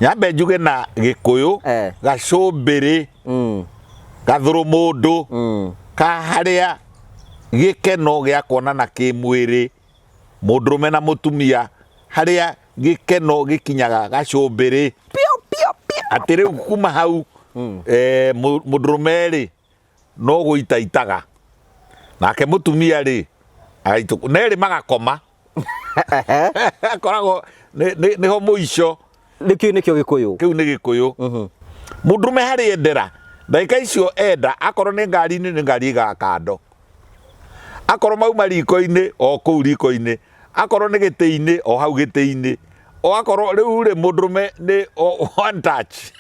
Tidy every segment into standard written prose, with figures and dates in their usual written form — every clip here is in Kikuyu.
Nyambe njuge na Gĩkũyũ, gacũmbĩrĩ, gathũrũmũndũ, ka harĩa gĩkeno gĩa kuonana kĩmwĩrĩ mũndũrũme na mũtumia, harĩa gĩkeno gĩkinyaga gacũmbĩrĩ. Pio pio pio. Atĩ rĩu kuma hau mũndũrũme rĩ no gũita itaga, nake mũtumia rĩ agaitũ nerĩ magakoma. Akoragwo nĩho mũico. Nĩkĩo nĩkĩo Gĩkũyũ. Kĩu nĩ Gĩkũyũ. Mũndũrũme harĩ endera ndagĩka icio enda, akorwo nĩ ngari-inĩ nĩ ngari ĩigaga kando, akorwo mauma riko-inĩ o kũu riko-inĩ, akorwo nĩ gĩtĩ-inĩ o hau gĩtĩ-inĩ, o akorwo rĩu rĩ mũndũrũme nĩ one touch.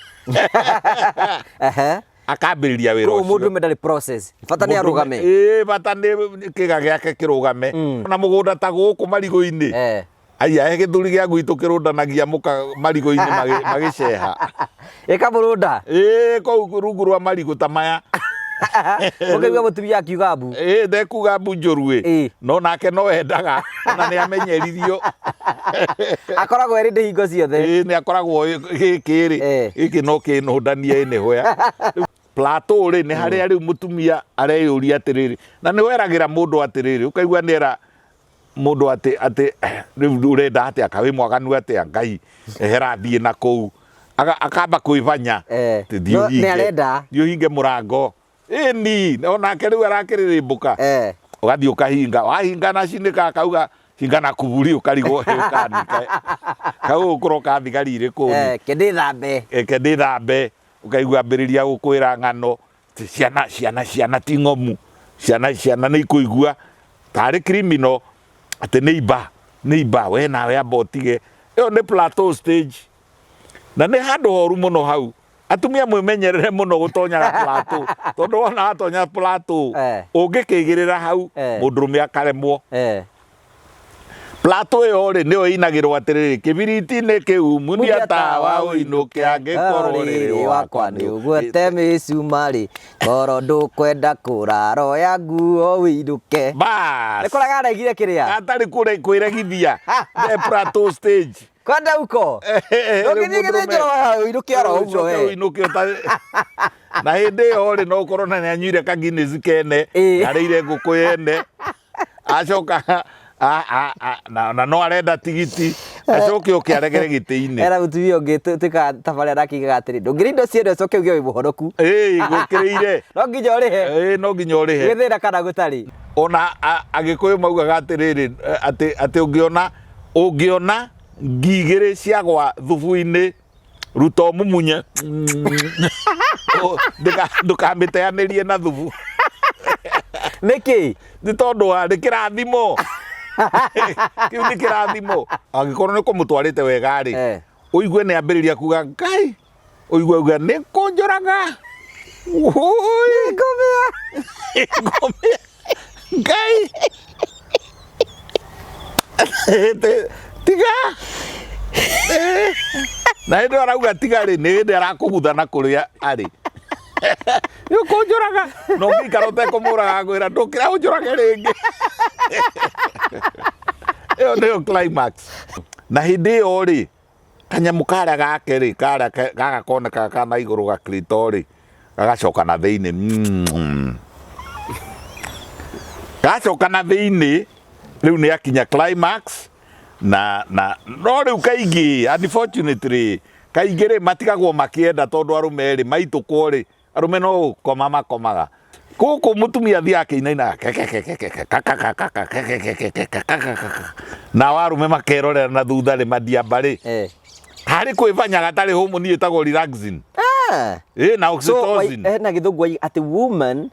Akambĩrĩria wĩra Koguo ũcio. Mũndũrũme ndarĩ process, bata nĩ arũgame. Ĩĩ, bata nĩ kĩga gĩake kĩrũgame. Na mũgũnda ta gũkũ marigũ-inĩ, aya he gĩthuri gĩa gwitũ kĩrũndanagia mũka marigũ-inĩ magĩceha. Ĩkamũrũnda. Ĩĩ, kũu rungu rwa marigũ ta maya. Ũkaigua mũtumia akiuga mbu. Ĩĩ, ndekuga mbu njũru ĩ. No nake no endaga, ona nĩ amenyeririo. Akoragwo erĩ ndĩ hingo ciothe. Ĩĩ, nĩ akoragwo gĩkĩ rĩ, gĩkĩ no kĩnũndanie nĩ hwea. Plateau rĩ, nĩ harĩa rĩu mũtumia areyũria atĩrĩrĩ, na nĩ weragĩra mũndũ atĩrĩrĩ, ũkaigua nĩ era mũndũ atĩ atĩ rĩu ũrenda atĩa, ka wĩ mwaganu atĩa, Ngai ehera thiĩ na kũu. Akamba kwĩbanya. Atĩ thiĩ No, nĩ ũhinge. arenda. Thiĩ ũhinge mũrango. Ĩni, onake rĩu arakĩrĩrĩmbũka. Ũgathiĩ ũkahinga, wahinga na cinĩka akauga hinga na kuburi, ũkarigwo ũkanika. Kau ũkũroka thigari irĩkũ? Ke ndĩthambe. Ke ndĩthambe, ũkaigua ambĩrĩria gũkwĩra ng'ano, ciana ciana ciana ti ng'omu, ciana ciana nĩ ikũigua tarĩ criminal, atĩ nĩ imba, nĩ imba, we nawe amba ũtige. Ĩyo nĩ plateau stage. Na nĩ handũ horu mũno hau. Atumia mwĩmenyerere mũno gũtonyaga plateau, tondũ wona watonya plateau, ũngĩkĩigĩrĩra hau, mũndũrũme akaremwo. Plateau ĩyo rĩ, nĩyo ĩinagĩrwo atĩrĩrĩ, kĩbiriti-inĩ kĩu, munia tawa ũinũke angĩkorwo rĩrĩ wakwa nĩ ũgwete mĩcumarĩ, korwo ndũkwenda kũrara oya nguo ũinũke. Bas. Nĩ kũrega aregire kĩrĩa? Atarĩ kwĩregithia. The plateau stage. Kwenda uko. Ndũngĩthiĩ gĩthĩnjĩro ũinũke oro ũguo we. Ũinũke ũtarĩ na hĩndĩ ĩyo rĩ, no ũkorwo na nĩanyuire ka Guinness kene, arĩire ngũkũ yene, acoka na no arenda tigiti, acoke oke aregere gĩtĩ-inĩ. Era mũtumia ũngĩ twĩkaga tabarĩra nake aigaga atĩrĩ, ndũngĩrĩa indo ciene ũcoke uge wĩ mũhonoku. Ĩĩ, ngũkĩrĩire. No nginya ũrĩhe. Ĩĩ, no nginya ũrĩhe. Gwĩ thĩna kana gũtarĩ. Ona Agĩkũyũ maugaga atĩrĩrĩ, atĩ atĩ ũngĩona ũngĩona ngi igĩrĩ ciagwa thubu-inĩ, ruta ũmumunye, ndũkamĩteanĩrie na thubu. Nĩkĩ? Nĩ tondũ wa nĩ kĩrathimo. Kĩu nĩ kĩrathimo. Angĩkorwo nĩ kũmũtwarĩte wega rĩ, ũigue nĩ ambĩrĩria kuga Ngai, ũigue auga nĩ kũnjũraga. Ũi. Ngũmĩa. Ngũmĩa. Ngai. Tiga. Na hĩndĩ ĩyo arauga tiga rĩ, nĩ hĩndĩ arakũgutha na kũrĩa arĩ. Nĩ ũkũnjũraga. Na ũngĩikara ũtekũmũraga ngwĩra ndũkĩra ũnjũrage rĩngĩ. Ĩyo nĩyo climax. Na hĩndĩ ĩyo rĩ, kanyamũ karĩa gake rĩ, karĩa gaka konekaga ka na igũrũ ga clito rĩ, gagacoka na thĩinĩ. Gacoka na thĩinĩ, rĩu nĩ akinya climax, na na no rĩu kaingĩ unfortunately kaingĩ rĩ matigagwo makĩenda tondũ arũme rĩ maitũkwo rĩ arũme no gũkoma makomaga gũkũ mũtumia athiaga akĩinainaga kekekekeke kakakakaka kekekekeke kakakakaka nao arũme makerorera na thutha rĩ mandiamba rĩ harĩ kwĩbanya gatarĩ homoni ĩtagwo relaxin ĩ na So, oxytocin na gĩthũngũ atĩ woman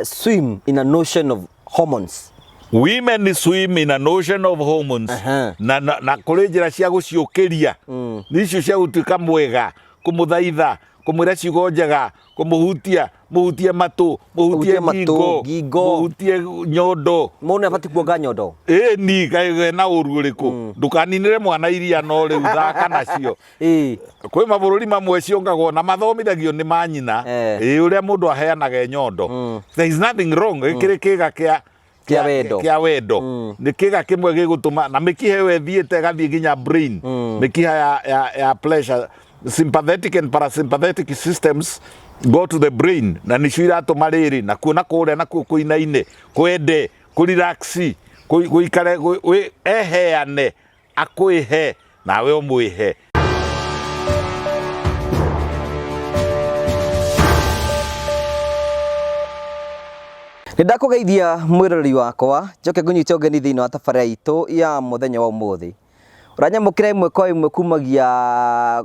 swim in an ocean of hormones. Women swim in an ocean of hormones. Na kũrĩ njĩra cia gũciũkĩria, nĩ icio cia gũtuĩka mwega, kũmũthaitha, kũmwĩra ciugo njega, kũmũhutia, mũhutie matũ, mũhutie Mũhutie matũ, ngingo, ngingo. Mũhutie nyondo. Mũndũ nĩ abatiĩ kuonga nyondo. Ĩni kaĩ na ũru ũrĩkũ? Ndũkaninĩre mwana iria no rĩu thaka nacio. Kwĩ mabũrũri mamwe ciongagwo na mathomithagio nĩ manyina, ĩĩ, ũrĩa mũndũ aheanaga nyondo. There is nothing wrong, gĩkĩrĩ kĩga kĩa Kĩa wendo. Kĩa wendo nĩ kĩga kĩmwe gĩgũtũma na mĩkiha ĩyo ĩthiĩte ĩgathiĩ nginya brain, mĩkiha ya pleasure, sympathetic and parasympathetic systems go to the brain, na nĩcio iratũma rĩrĩ nakuo na kũrĩa nakuo kũinaine, kwende kũrelax, gũikare eheane, akwĩhe nawe ũmwĩhe. Nĩ ndakũgeithia mwĩroreri wakwa, njoke ngũnyite ũgeni thĩinĩ wa tabarĩra itũ ya mũthenya wa ũmũthĩ. Ũranyamũkĩra ĩmwe kwa ĩmwe kumagia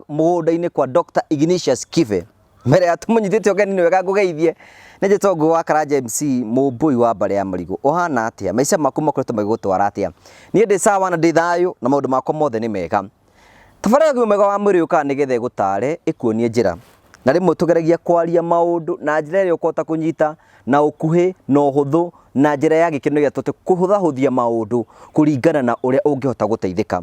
mũgũnda-inĩ kwa Dr. Ignatius Kibe. Mbere ya tũmũnyitĩte ũgeni nĩ wega ngũgeithie. Nĩ njĩtagwo Ngũgĩ wa Karanja MC, mũmbũi wa mbarĩ ya Marigũ. Ũhana atĩa? Maica maku makoretwo magĩgũtwara atĩa? Niĩ ndĩ sawa na ndĩ thayũ na maũndũ makwa mothe nĩ mega. Tabarĩra ya ũgima mwega wa mwĩrĩ yũkaga nĩgetha ĩgũtare, ĩkuonie njĩra. Na rĩmwe tũgeragia kwaria maũndũ na njĩra ĩrĩa ũkũhota kũnyita na ũkuhĩ na ũhũthũ na njĩra ya gĩkeno nĩgetha tũhote kũhũthahũthia maũndũ kũringana na ũrĩa ũngĩhota gũteithĩka.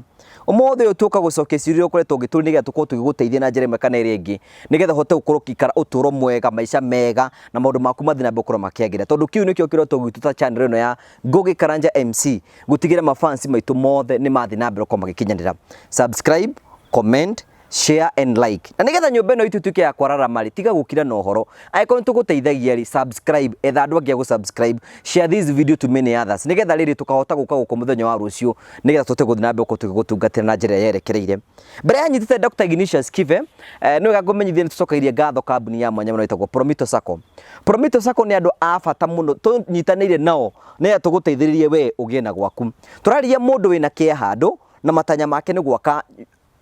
Ũmũthĩ ũyũ tuoka gũcokia ciũria iria ũkoretwo ũgĩtũria nĩgetha tũkorwo tũgĩgũteithia na njĩra ĩmwe kana ĩrĩa ĩngĩ nĩgetha ũhote gũkorwo ũgĩikara ũtũro mwega, maica mega na maũndũ maku mathiĩ na mbere gũkorwo makĩagĩra. Tondũ kĩu nĩkĩo kĩroto gitũ ta channel ĩno ya Ngũgĩ Karanja MC, gũtigĩrĩra mafans maitũ mothe nĩ mathiĩ na mbere gũkorwo magĩkinyanĩra. Subscribe, comment, share and like. Na nĩgetha nyũmba ĩno itũ ĩtuĩke ya kwararama rĩ, tiga gũkira na ũhoro. Angĩkorwo nĩ tũgũteithagia rĩ, subscribe, etha andũ angĩ a gũ-subscribe, share this video to many others, nĩgetha rĩrĩ tũkahota gũka gũkũ mũthenya wa rũciũ, nĩgetha tũhote gũthiĩ na mbere gũkorwo tũgĩgũtungatĩra na njĩra ĩrĩa yerekereire. Mbere ya nyitĩte Dr. Ignatius Kibe, nĩ wega ngũmenyithie nĩ tũcokeirie ngatho kambuni ya mwanya mũno ĩtagwo Promito Sacco. Promito Sacco nĩ andũ a bata mũno tũnyitanĩire nao nĩgetha tũgũteithĩrĩrie we ũgĩe na gwaku. Tũrarĩria mũndũ wĩna kĩa handũ na matanya make nĩ gwaka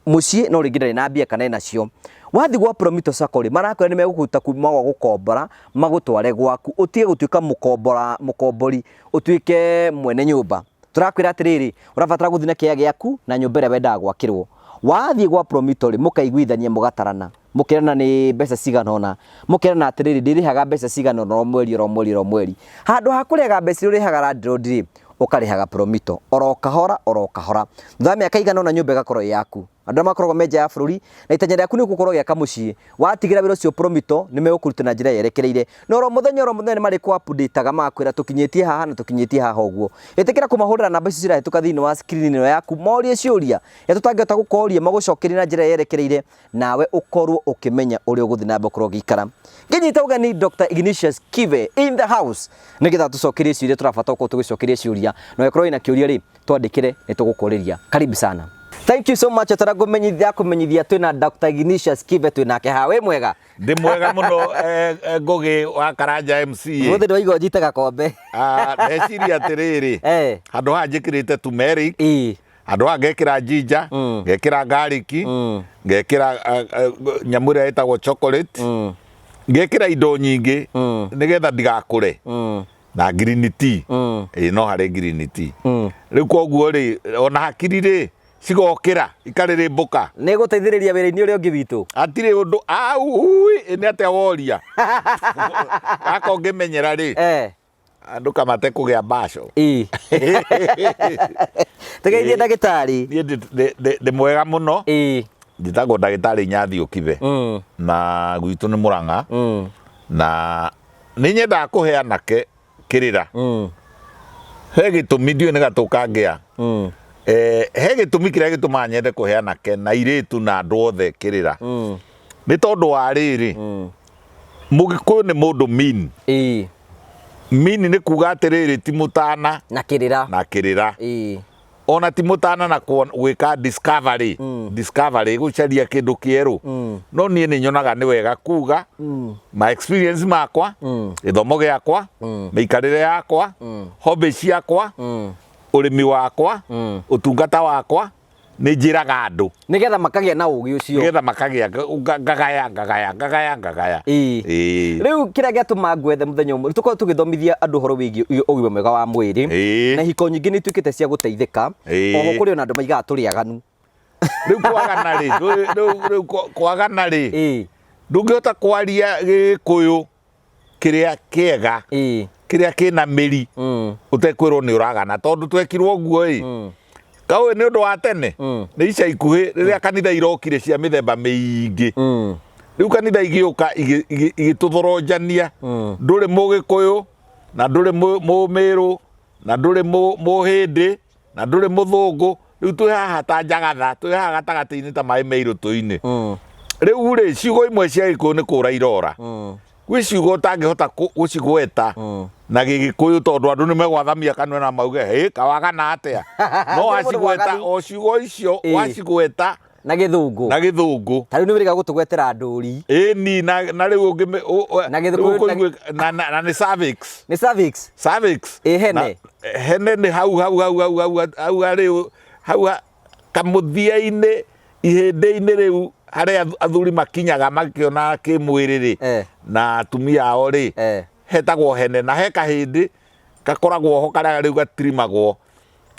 mũciĩ no rĩngĩ ndarĩ na mbia kana enacio. Wathiĩ gwa Promito Sacco rĩ, marakwĩra nĩ megũkũruta kuma gwa gũkombora magũtware gwaku, ũtige gũtuĩka mũkombora mũkombori, ũtuĩke mwene nyũmba. Tũrakwĩra atĩrĩrĩ, ũrabatara gũthiĩ na kĩea gĩaku na nyũmba ĩrĩa wendaga gwakĩrwo. Wathiĩ gwa Promito rĩ, mũkaiguithania mũgatarana, mũkerana nĩ mbeca cigana ũna, mũkerana atĩrĩrĩ, ndĩrĩhaga mbeca cigana ũna o mweri oro mweri oro mweri. Handũ ha kũrĩhaga mbeca iria ũrĩhaga landlord rĩ, ũkarĩhaga Promito oro kahora oro kahora. Thutha wa mĩaka ĩigana ũna nyũmba ĩgakorwo ĩ yaku. Andũ arĩa makoragwo me nja ya bũrũri na itanya rĩaku nĩ gũkorwo ũgĩaka mũciĩ, watigĩra wĩra ũcio Promito nĩ megũkũruta na njĩra yerekereire. Na oro mũthenya oro mũthenya nĩ marĩkũ update-aga magakwĩra tũkinyĩtie haha na tũkinyĩtie haha ũguo. Ĩtĩkĩra kũmahũrĩra namba icio cirahĩtũka thĩinĩ wa screen ĩno yaku morie ciũria iria tũtangĩhota gũkoria magũcokerie na njĩra yerekereire nawe ũkorwo ũkĩmenya ũrĩa ũgũthiĩ na mbere gũkorwo ũgĩikara. Ngĩnyita ũgeni Dr. Ignatius Kibe in the house nĩgetha tũcokerie ciũria tũrabatara gũkorwo tũgĩcokeria ciũria na ũngĩkorwo wĩna kĩũria rĩ twandĩkĩre nĩ tũgũkũrĩria. Karibu sana. Thank you so much. Tara ngũmenyithia kũmenyithia twĩna Dr. Ignatius Kibe twĩnake haha. Wĩ mwega? Ndĩ mwega mũno, Ngũgĩ wa Karanja MC. Mũthĩ ndĩraigua njite gakombe. Ah, ndeciria atĩrĩrĩ, handũ haha njĩkĩrĩte turmeric, handũ haha ngekĩra ginger, ngekĩra garlic, ngekĩra nyamũ ĩrĩa ĩtagwo chocolate, ngekĩra indo nyingĩ nĩgetha ndigakũre, na green tea. Ĩĩ, no harĩ green tea. Rĩu koguo rĩ, ona hakiri rĩ cigokĩra ikarĩrĩmbũka. Nĩ gũteithĩrĩria wĩra-inĩ ũrĩa ũngĩ witũ. Hatirĩ ũndũ au nĩ atĩa woria gaka ũngĩmenyera rĩ, andũ kamate kũgĩa mbaco. Tũgeithie ndagĩtarĩ. Niĩ ndĩ mwega mũno. Njĩtagwo ndagĩtarĩ Nyathi Ũkibe, na gwitũ nĩ Mũrang'a, na nĩ nyendaga kũhe anake kĩrĩra. He gĩtũmi ndiũĩ nĩ gatũ kangĩa. He gĩtũmi kĩrĩa gĩtũmaga nyende kũhe anake na airĩtu na andũ othe kĩrĩra, nĩ tondũ wa rĩrĩ, Mũgĩkũyũ nĩ mũndũ mean. Mean nĩ kuga atĩrĩrĩ, ti mũtana na kĩrĩra. Na kĩrĩra. Ona ti mũtana na gwĩka discovery, discovery gũcaria kĩndũ kĩerũ. No niĩ nĩ nyonaga nĩ wega kuga my experience makwa, gĩthomo gĩakwa, mĩikarĩre yakwa, hobby ciakwa, ũrĩmi wakwa, ũtungata wakwa, nĩ njĩraga andũ nĩgetha makagĩa na ũgĩ ũcio, nĩgetha makagĩa, ngagaya ngagaya ngagaya ngagaya. Rĩu kĩrĩa gĩatũma ngwethe mũthenya ũmwe tũkorwo tũgĩthomithia andũ ũhoro wĩgiĩ ũgima mwega wa mwĩrĩ, na ihiko nyingĩ nĩ ituĩkĩte cia gũteithĩka. Oho kũrĩ ona andũ maigaga tũrĩ aganu. Rĩu kwagana rĩ, rĩu kwagana rĩ, ndũngĩhota kwaria Gĩkũyũ kĩrĩa kĩega, kĩrĩa kĩna mĩri, ũtekwĩrwo nĩ ũragana, tondũ twekirwo ũguo ĩ kaũĩ nĩ ũndũ wa tene. Nĩ ica ikuhĩ rĩrĩa kanitha irokire cia mĩthemba mĩingĩ. Rĩu kanitha igĩũka igĩtũthoronjania, ndũrĩ Mũgĩkũyũ na ndũrĩ Mũmĩrũ. Na ndũrĩ mũhĩndĩ na ndũrĩ mũthũngũ. Rĩu twĩ haha ta njagatha, twĩ haha gatagatĩ-inĩ ta maĩ me irũtũ-inĩ. Rĩu rĩ, ciugo imwe cia Gĩkũyũ nĩ kũra irora. Gwĩ ciugo ũtangĩhota gũcigweta na Gĩgĩkũyũ tondũ andũ nĩ megwathamia kanua na mauge hĩ kawagana atĩa. No Mũndũ wacigweta mwaganu. o ciugo icio wacigweta na gĩthũngũ. Na gĩthũngũ. Ta rĩu nĩ wĩrĩga gũtũgwetera ndũri. Ĩni na rĩu ũngĩ Na Gĩthũngũ rĩu ũkũigua na nĩ cervix. Nĩ cervix. Cervix. Ĩ hene. Na, hene nĩ hau hau hau hau hau hau harĩ hau kamũthia-inĩ ihĩndĩ-inĩ rĩu harĩa athuri makinyaga makĩona kĩmwĩrĩ rĩ na atumia ao rĩ hetagwo hene, na he kahĩndĩ gakoragwo ho karĩa rĩu gatirimagwo,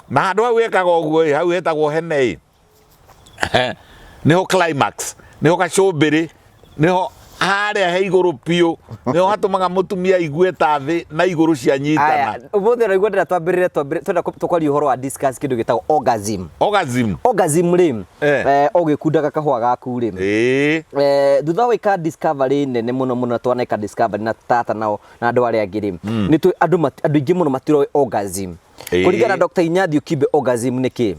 na handũ hau hekaga ũguo ĩ, hau hetagwo hene ĩ, niho climax, niho gacũmbĩrĩ, niho harĩa he igũrũ biũ, niho hatũmaga mũtumia aigue ta thĩ na igũrũ cianyitana. Aya, ũmũthĩ ũraigua ndĩrenda twambĩrĩre twambĩrĩre twenda tũkwaria ũhoro wa discuss kĩndũ gĩtagwo orgasm. Orgasm. Orgasm rĩ, ũgĩkundaga kahũa gaku rĩ, thutha wa gwĩka discovery nene mũno mũno, twaneka discovery na tata nao na andũ arĩa angĩ rĩ, nĩ tũ andũ andũ aingĩ mũno matiroĩ orgasm. Kũringana na Dr. Inyathiũ Kibe, orgasm nĩ kĩĩ?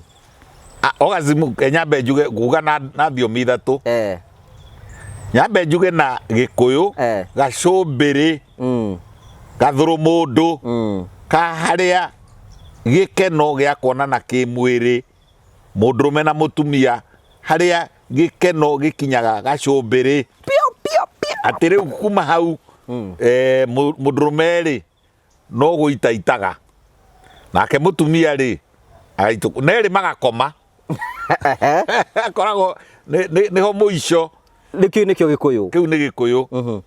Ah, orgasm nyambe njuge nguga na thiomi ithatũ. Nyambe njuge na Gĩkũyũ, gacũmbĩrĩ, gathũrũ mũndũ, ka harĩa gĩkeno gĩa kuonana kĩmwĩrĩ mũndũrũme na mũtumia, harĩa gĩkeno gĩkinyaga gacũmbĩrĩ. Pio, pio, pio. Atĩ rĩu kuma hau, mũndũrũme rĩ no gũita itaga, nake mũtumia rĩ agaitũ na erĩ magakoma. Akoragwo nĩho mũico. Nĩkĩo nĩkĩo Gĩkũyũ. Kĩu nĩ Gĩkũyũ.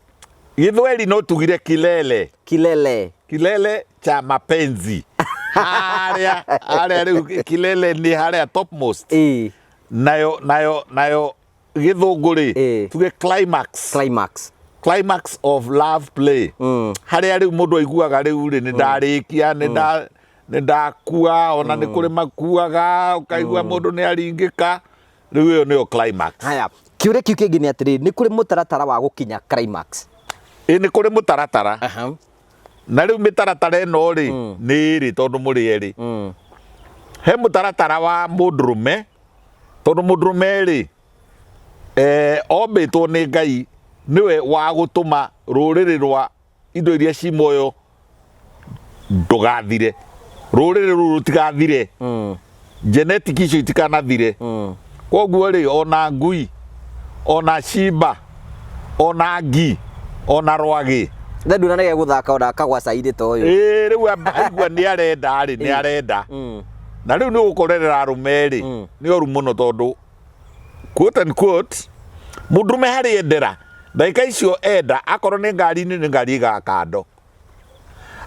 Gĩthweri no tugire kilele. Kilele. Kilele cha mapenzi. Harĩa harĩa rĩu kilele nĩ harĩa topmost. Nayo Gĩthũngũ rĩ, tuge climax. Climax. Climax of love play. Harĩa rĩu mũndũ aiguaga rĩu rĩ nĩ ndarĩkia, nĩ nda nĩ ndakua, ona nĩ kũrĩ makuaga, ũkaigua mũndũ nĩ aringĩka. Rĩu ĩyo nĩyo climax. Haya, kĩũria kĩu kĩngĩ nĩ atĩrĩrĩ, nĩ kũrĩ mũtaratara wa gũkinya climax? Ĩ nĩ kũrĩ mũtaratara. Na rĩu mĩtaratara ĩno rĩ, nĩ ĩrĩ tondũ mũrĩ erĩ. He mũtaratara wa mũndũrũme, tondũ mũndũrũme rĩ, ombĩtwo nĩ Ngai nĩwe wa gũtũma rũrĩrĩ rwa indo iria ci muoyo ndũgathire, rũrĩrĩ rũu rũtigathire, genetic icio itikanathire. Koguo rĩ, ona ngui, ona cimba, ona ngi, ona rwagĩ. Na ndunanage gũthaka ona kagwa cairĩ ta ũyũ. Ĩĩ, rĩu aigua nĩ arenda rĩ, nĩ arenda. Na rĩu nĩ gũkorerera arũme rĩ, nĩ oru mũno tondũ quote and quote, mũndũrũme harĩ endera ndagĩka icio enda, akorwo nĩ ngari-inĩ nĩ ngari ĩigaga kando,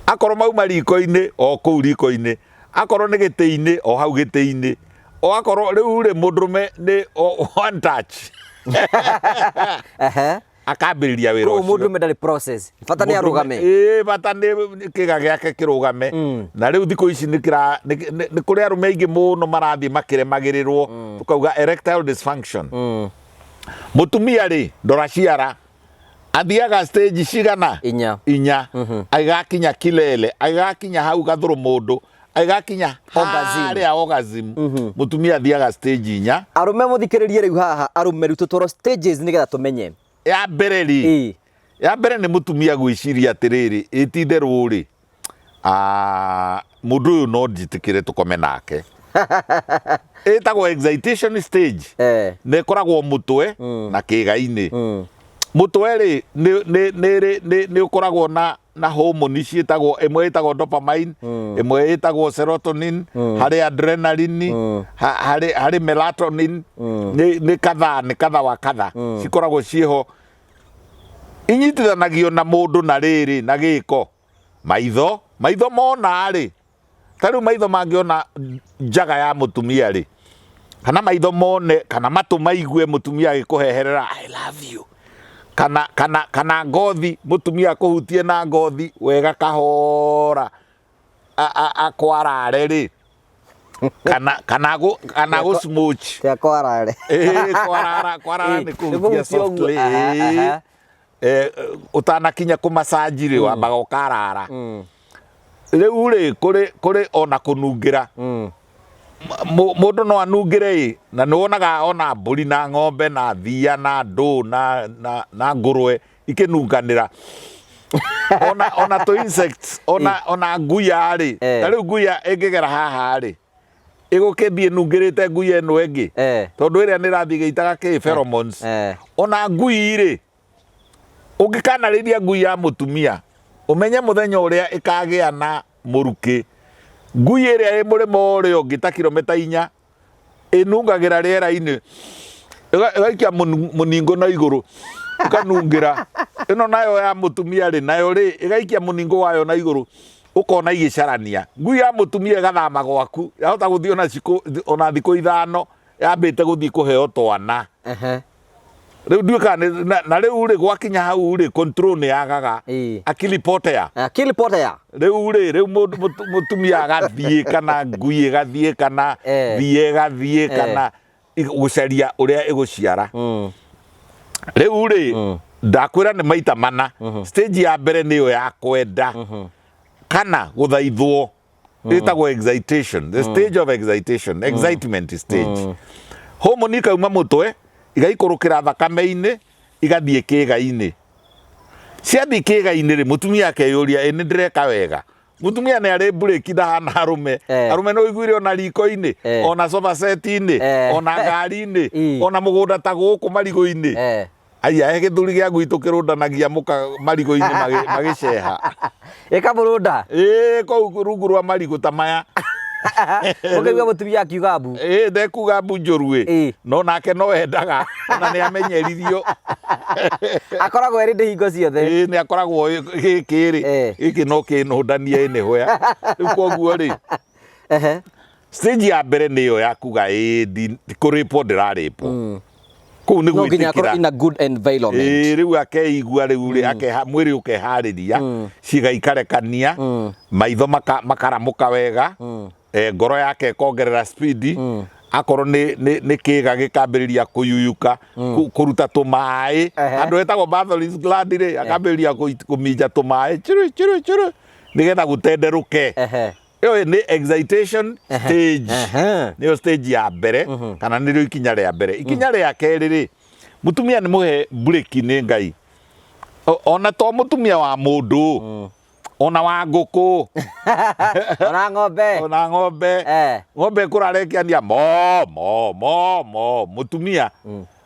akorwo mauma riko-inĩ o kũu riko-inĩ, akorwo nĩ gĩtĩ-inĩ o hau gĩtĩ-inĩ, o akorwo rĩu rĩ mũndũrũme nĩ one touch. Akambĩrĩria wĩra Koguo ũcio. Mũndũrũme ndarĩ process, bata nĩ arũgame. Ĩĩ, bata nĩ kĩga gĩake kĩrũgame. Na rĩu thikũ ici nĩ kĩra nĩ kũrĩ arũme aingĩ mũno marathiĩ makĩremagĩrĩrwo, tũkauga erectile dysfunction. Mũtumia rĩ, ndora ciara, athiaga stage cigana? Inya. Inya. Agĩgakinya kilele, agĩgakinya hau gathũrũ mũndũ, agĩgakinya Orgasm. harĩa orgasm. Mũtumia athiaga stage inya. Arũme mũthikĩrĩrie rĩu haha, arũme rĩu tũtwarwo stages nĩgetha tũmenye. Ya mbere rĩ, ya mbere nĩ mũtumia gwĩciria atĩrĩrĩ, ĩ ti itherũ rĩ, mũndũ ũyũ no njĩtĩkĩre tũkome nake. Ĩtagwo excitation stage. Na ĩkoragwo mũtwe na kĩĩga-inĩ. Mũtwe rĩ, nĩ ũkoragwo na hormone ciĩtagwo, ĩmwe ĩtagwo dopamine, ĩmwe ĩtagwo serotonin, harĩ adrenaline, harĩ melatonin, nĩ kadhaa, nĩ kadha wa kadha cikoragwo ciĩho, inyitithanagio na mũndũ na rĩrĩ na gĩko. Maitho, maitho mona rĩ, ta rĩu maitho mangĩona njaga ya mũtumia rĩ, kana maitho mone, kana matũ maigue mũtumia agĩkũheherera I love you, kana ngothi, mũtumia akũhutie na ngothi wega kahora akwarare rĩ, kana gũ smooch. Tia kwarare. Ĩĩ, kwarara, kwarara nĩ kũhutia softly. Ũtanakinya kũmacanji rĩ, wambaga ũkarara. Rĩu rĩ, kũrĩ ona kũnungĩra. Mũndũ no anungĩre ĩ, na nĩ wonaga ona mbũri na ng'ombe na thiia na ndũ na ngũrwe ikĩnunganĩra. Ona tũ insects, ona nguya rĩ, ta rĩu nguya ĩngĩgera haha rĩ, ĩgũkĩthiĩ ĩnungĩrĩte nguya ĩno ĩngĩ, tondũ ĩrĩa nĩ ĩrathiĩ ĩgĩitaga kĩ pheromones. Ona ngui rĩ, Ũngĩkanarĩria ngui ya mũtumia, ũmenye mũthenya ũrĩa ĩkagĩa na mũrukĩ. Ngui ĩrĩa ĩ mũrĩmo ũrĩa ũngĩ ta kilomita 4 ĩnungagĩra rĩera-inĩ, ĩgaikia mũningũ na igũrũ ĩkanungĩra. Ĩno nayo ya mũtumia rĩ, nayo rĩ, ĩgaikia mũningũ wayo na igũrũ ũkona igĩcarania. Ngui ya mũtumia ĩgathama gwaku, yahota gũthiĩ ona thikũ 5 yambĩte gũthiĩ kũheo twana. Rĩu ndiũĩ kana nĩ- na rĩu rĩ gwakinya hau rĩ, control nĩ yagaga. Akili potea. Akili potea. Rĩu rĩ, rĩu mũtumia agathiĩ kana ngui ĩgathiĩ kana thiĩ ĩgathiĩ kana gũcaria ũrĩa ĩgũciara. Rĩu rĩ, ndakwĩra nĩ maita mana. Stage ya mbere nĩyo ya kwenda kana gũthaithwo, ĩtagwo excitation, the stage of excitation, excitement stage. Hormone ikauma mũtwe igaikũrũkĩra thakame-inĩ igathiĩ kĩĩga-inĩ. Ciathiĩ kĩĩga-inĩ rĩ, mũtumia akeyũria, ĩ nĩ ndĩreka wega? Mũtumia nĩ arĩ mburĩki, ndahana arũme. Arũme nĩ ũiguire ona riko-inĩ, ona sofa set-inĩ, ona ngari-inĩ, ona mũgũnda ta gũkũ marigũ-inĩ. Aya, he gĩthuri gĩa gwitũ kĩrũndanagia mũka marigũ-inĩ magĩceha. Ĩkamũrũnda? Ĩĩ, kũu rungu rwa marigũ ta maya. Ũkaigua mũtumia akiuga mbu. Ĩĩ, ndekuga mbu njũru ĩ. No nake no endaga, ona nĩ amenyeririo. Akoragwo erĩ ndĩ hingo ciothe. Ĩĩ, nĩ akoragwo gĩkĩ rĩ, gĩkĩ no kĩnũndanie nĩ hwea. Rĩu koguo rĩ, stage ya mbere nĩ ĩyo ya kuga ĩĩ, kũrĩpwo ndĩrarĩpwo. Kũu nĩ No nginya akorwo gwĩtĩkĩra. in a good environment. Ĩĩ, rĩu akeigua rĩu rĩ, mwĩrĩ ũkeharĩria, ciĩga ikarekania, maitho makaramũka wega, ngoro yake ĩkongerera speed, akorwo nĩ kĩga gĩkambĩrĩria kũyuyuka, kũruta tũmaĩ, handũ hetagwo Bartholin's gland rĩ, akambĩrĩria kũminja tũmaĩ churu churu churu, nĩgetha gũtenderũke. Ĩyo nĩ excitation stage. Nĩyo stage ya mbere, kana nĩrĩo ikinya rĩa mbere. Ikinya rĩa kerĩ rĩ, mũtumia nĩ mũhe mburĩki nĩ Ngai. Ona to mũtumia wa mũndũ, ona wa ngũkũ, ona ng'ombe, ona ng'ombe. Ng'ombe ĩkũrara ĩkĩania mo mo mo mo. Mũtumia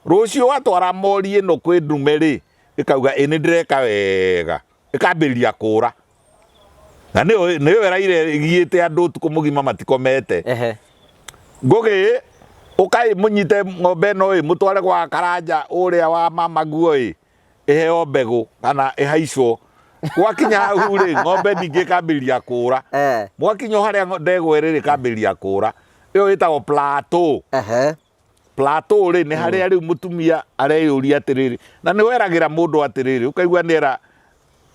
rũciũ watwara mori ĩno kwĩ ndume rĩ, ĩkauga ĩ nĩ ndĩreka wega, ĩkambĩrĩria kũra. Na nĩyo ĩraire ĩgiĩte andũ ũtukũ mũgima matikomete. Ngũgĩ, ũkai mũnyite ng'ombe ĩno ĩ, mũtware gwa Karanja ũrĩa wa mama guo ĩ, ĩheo mbegũ kana ĩhaicwo. Gwakinya hau rĩ, ng'ombe ningĩ ĩkambĩrĩria kũra. Mwakinya o harĩa ndegwa ĩrĩ rĩ, ĩkambĩrĩria kũra. Ĩyo ĩtagwo plateau. Plateau rĩ, nĩ harĩa rĩu mũtumia areyũria atĩrĩrĩ, na nĩ weragĩra mũndũ atĩrĩrĩ, ũkaigua nĩ era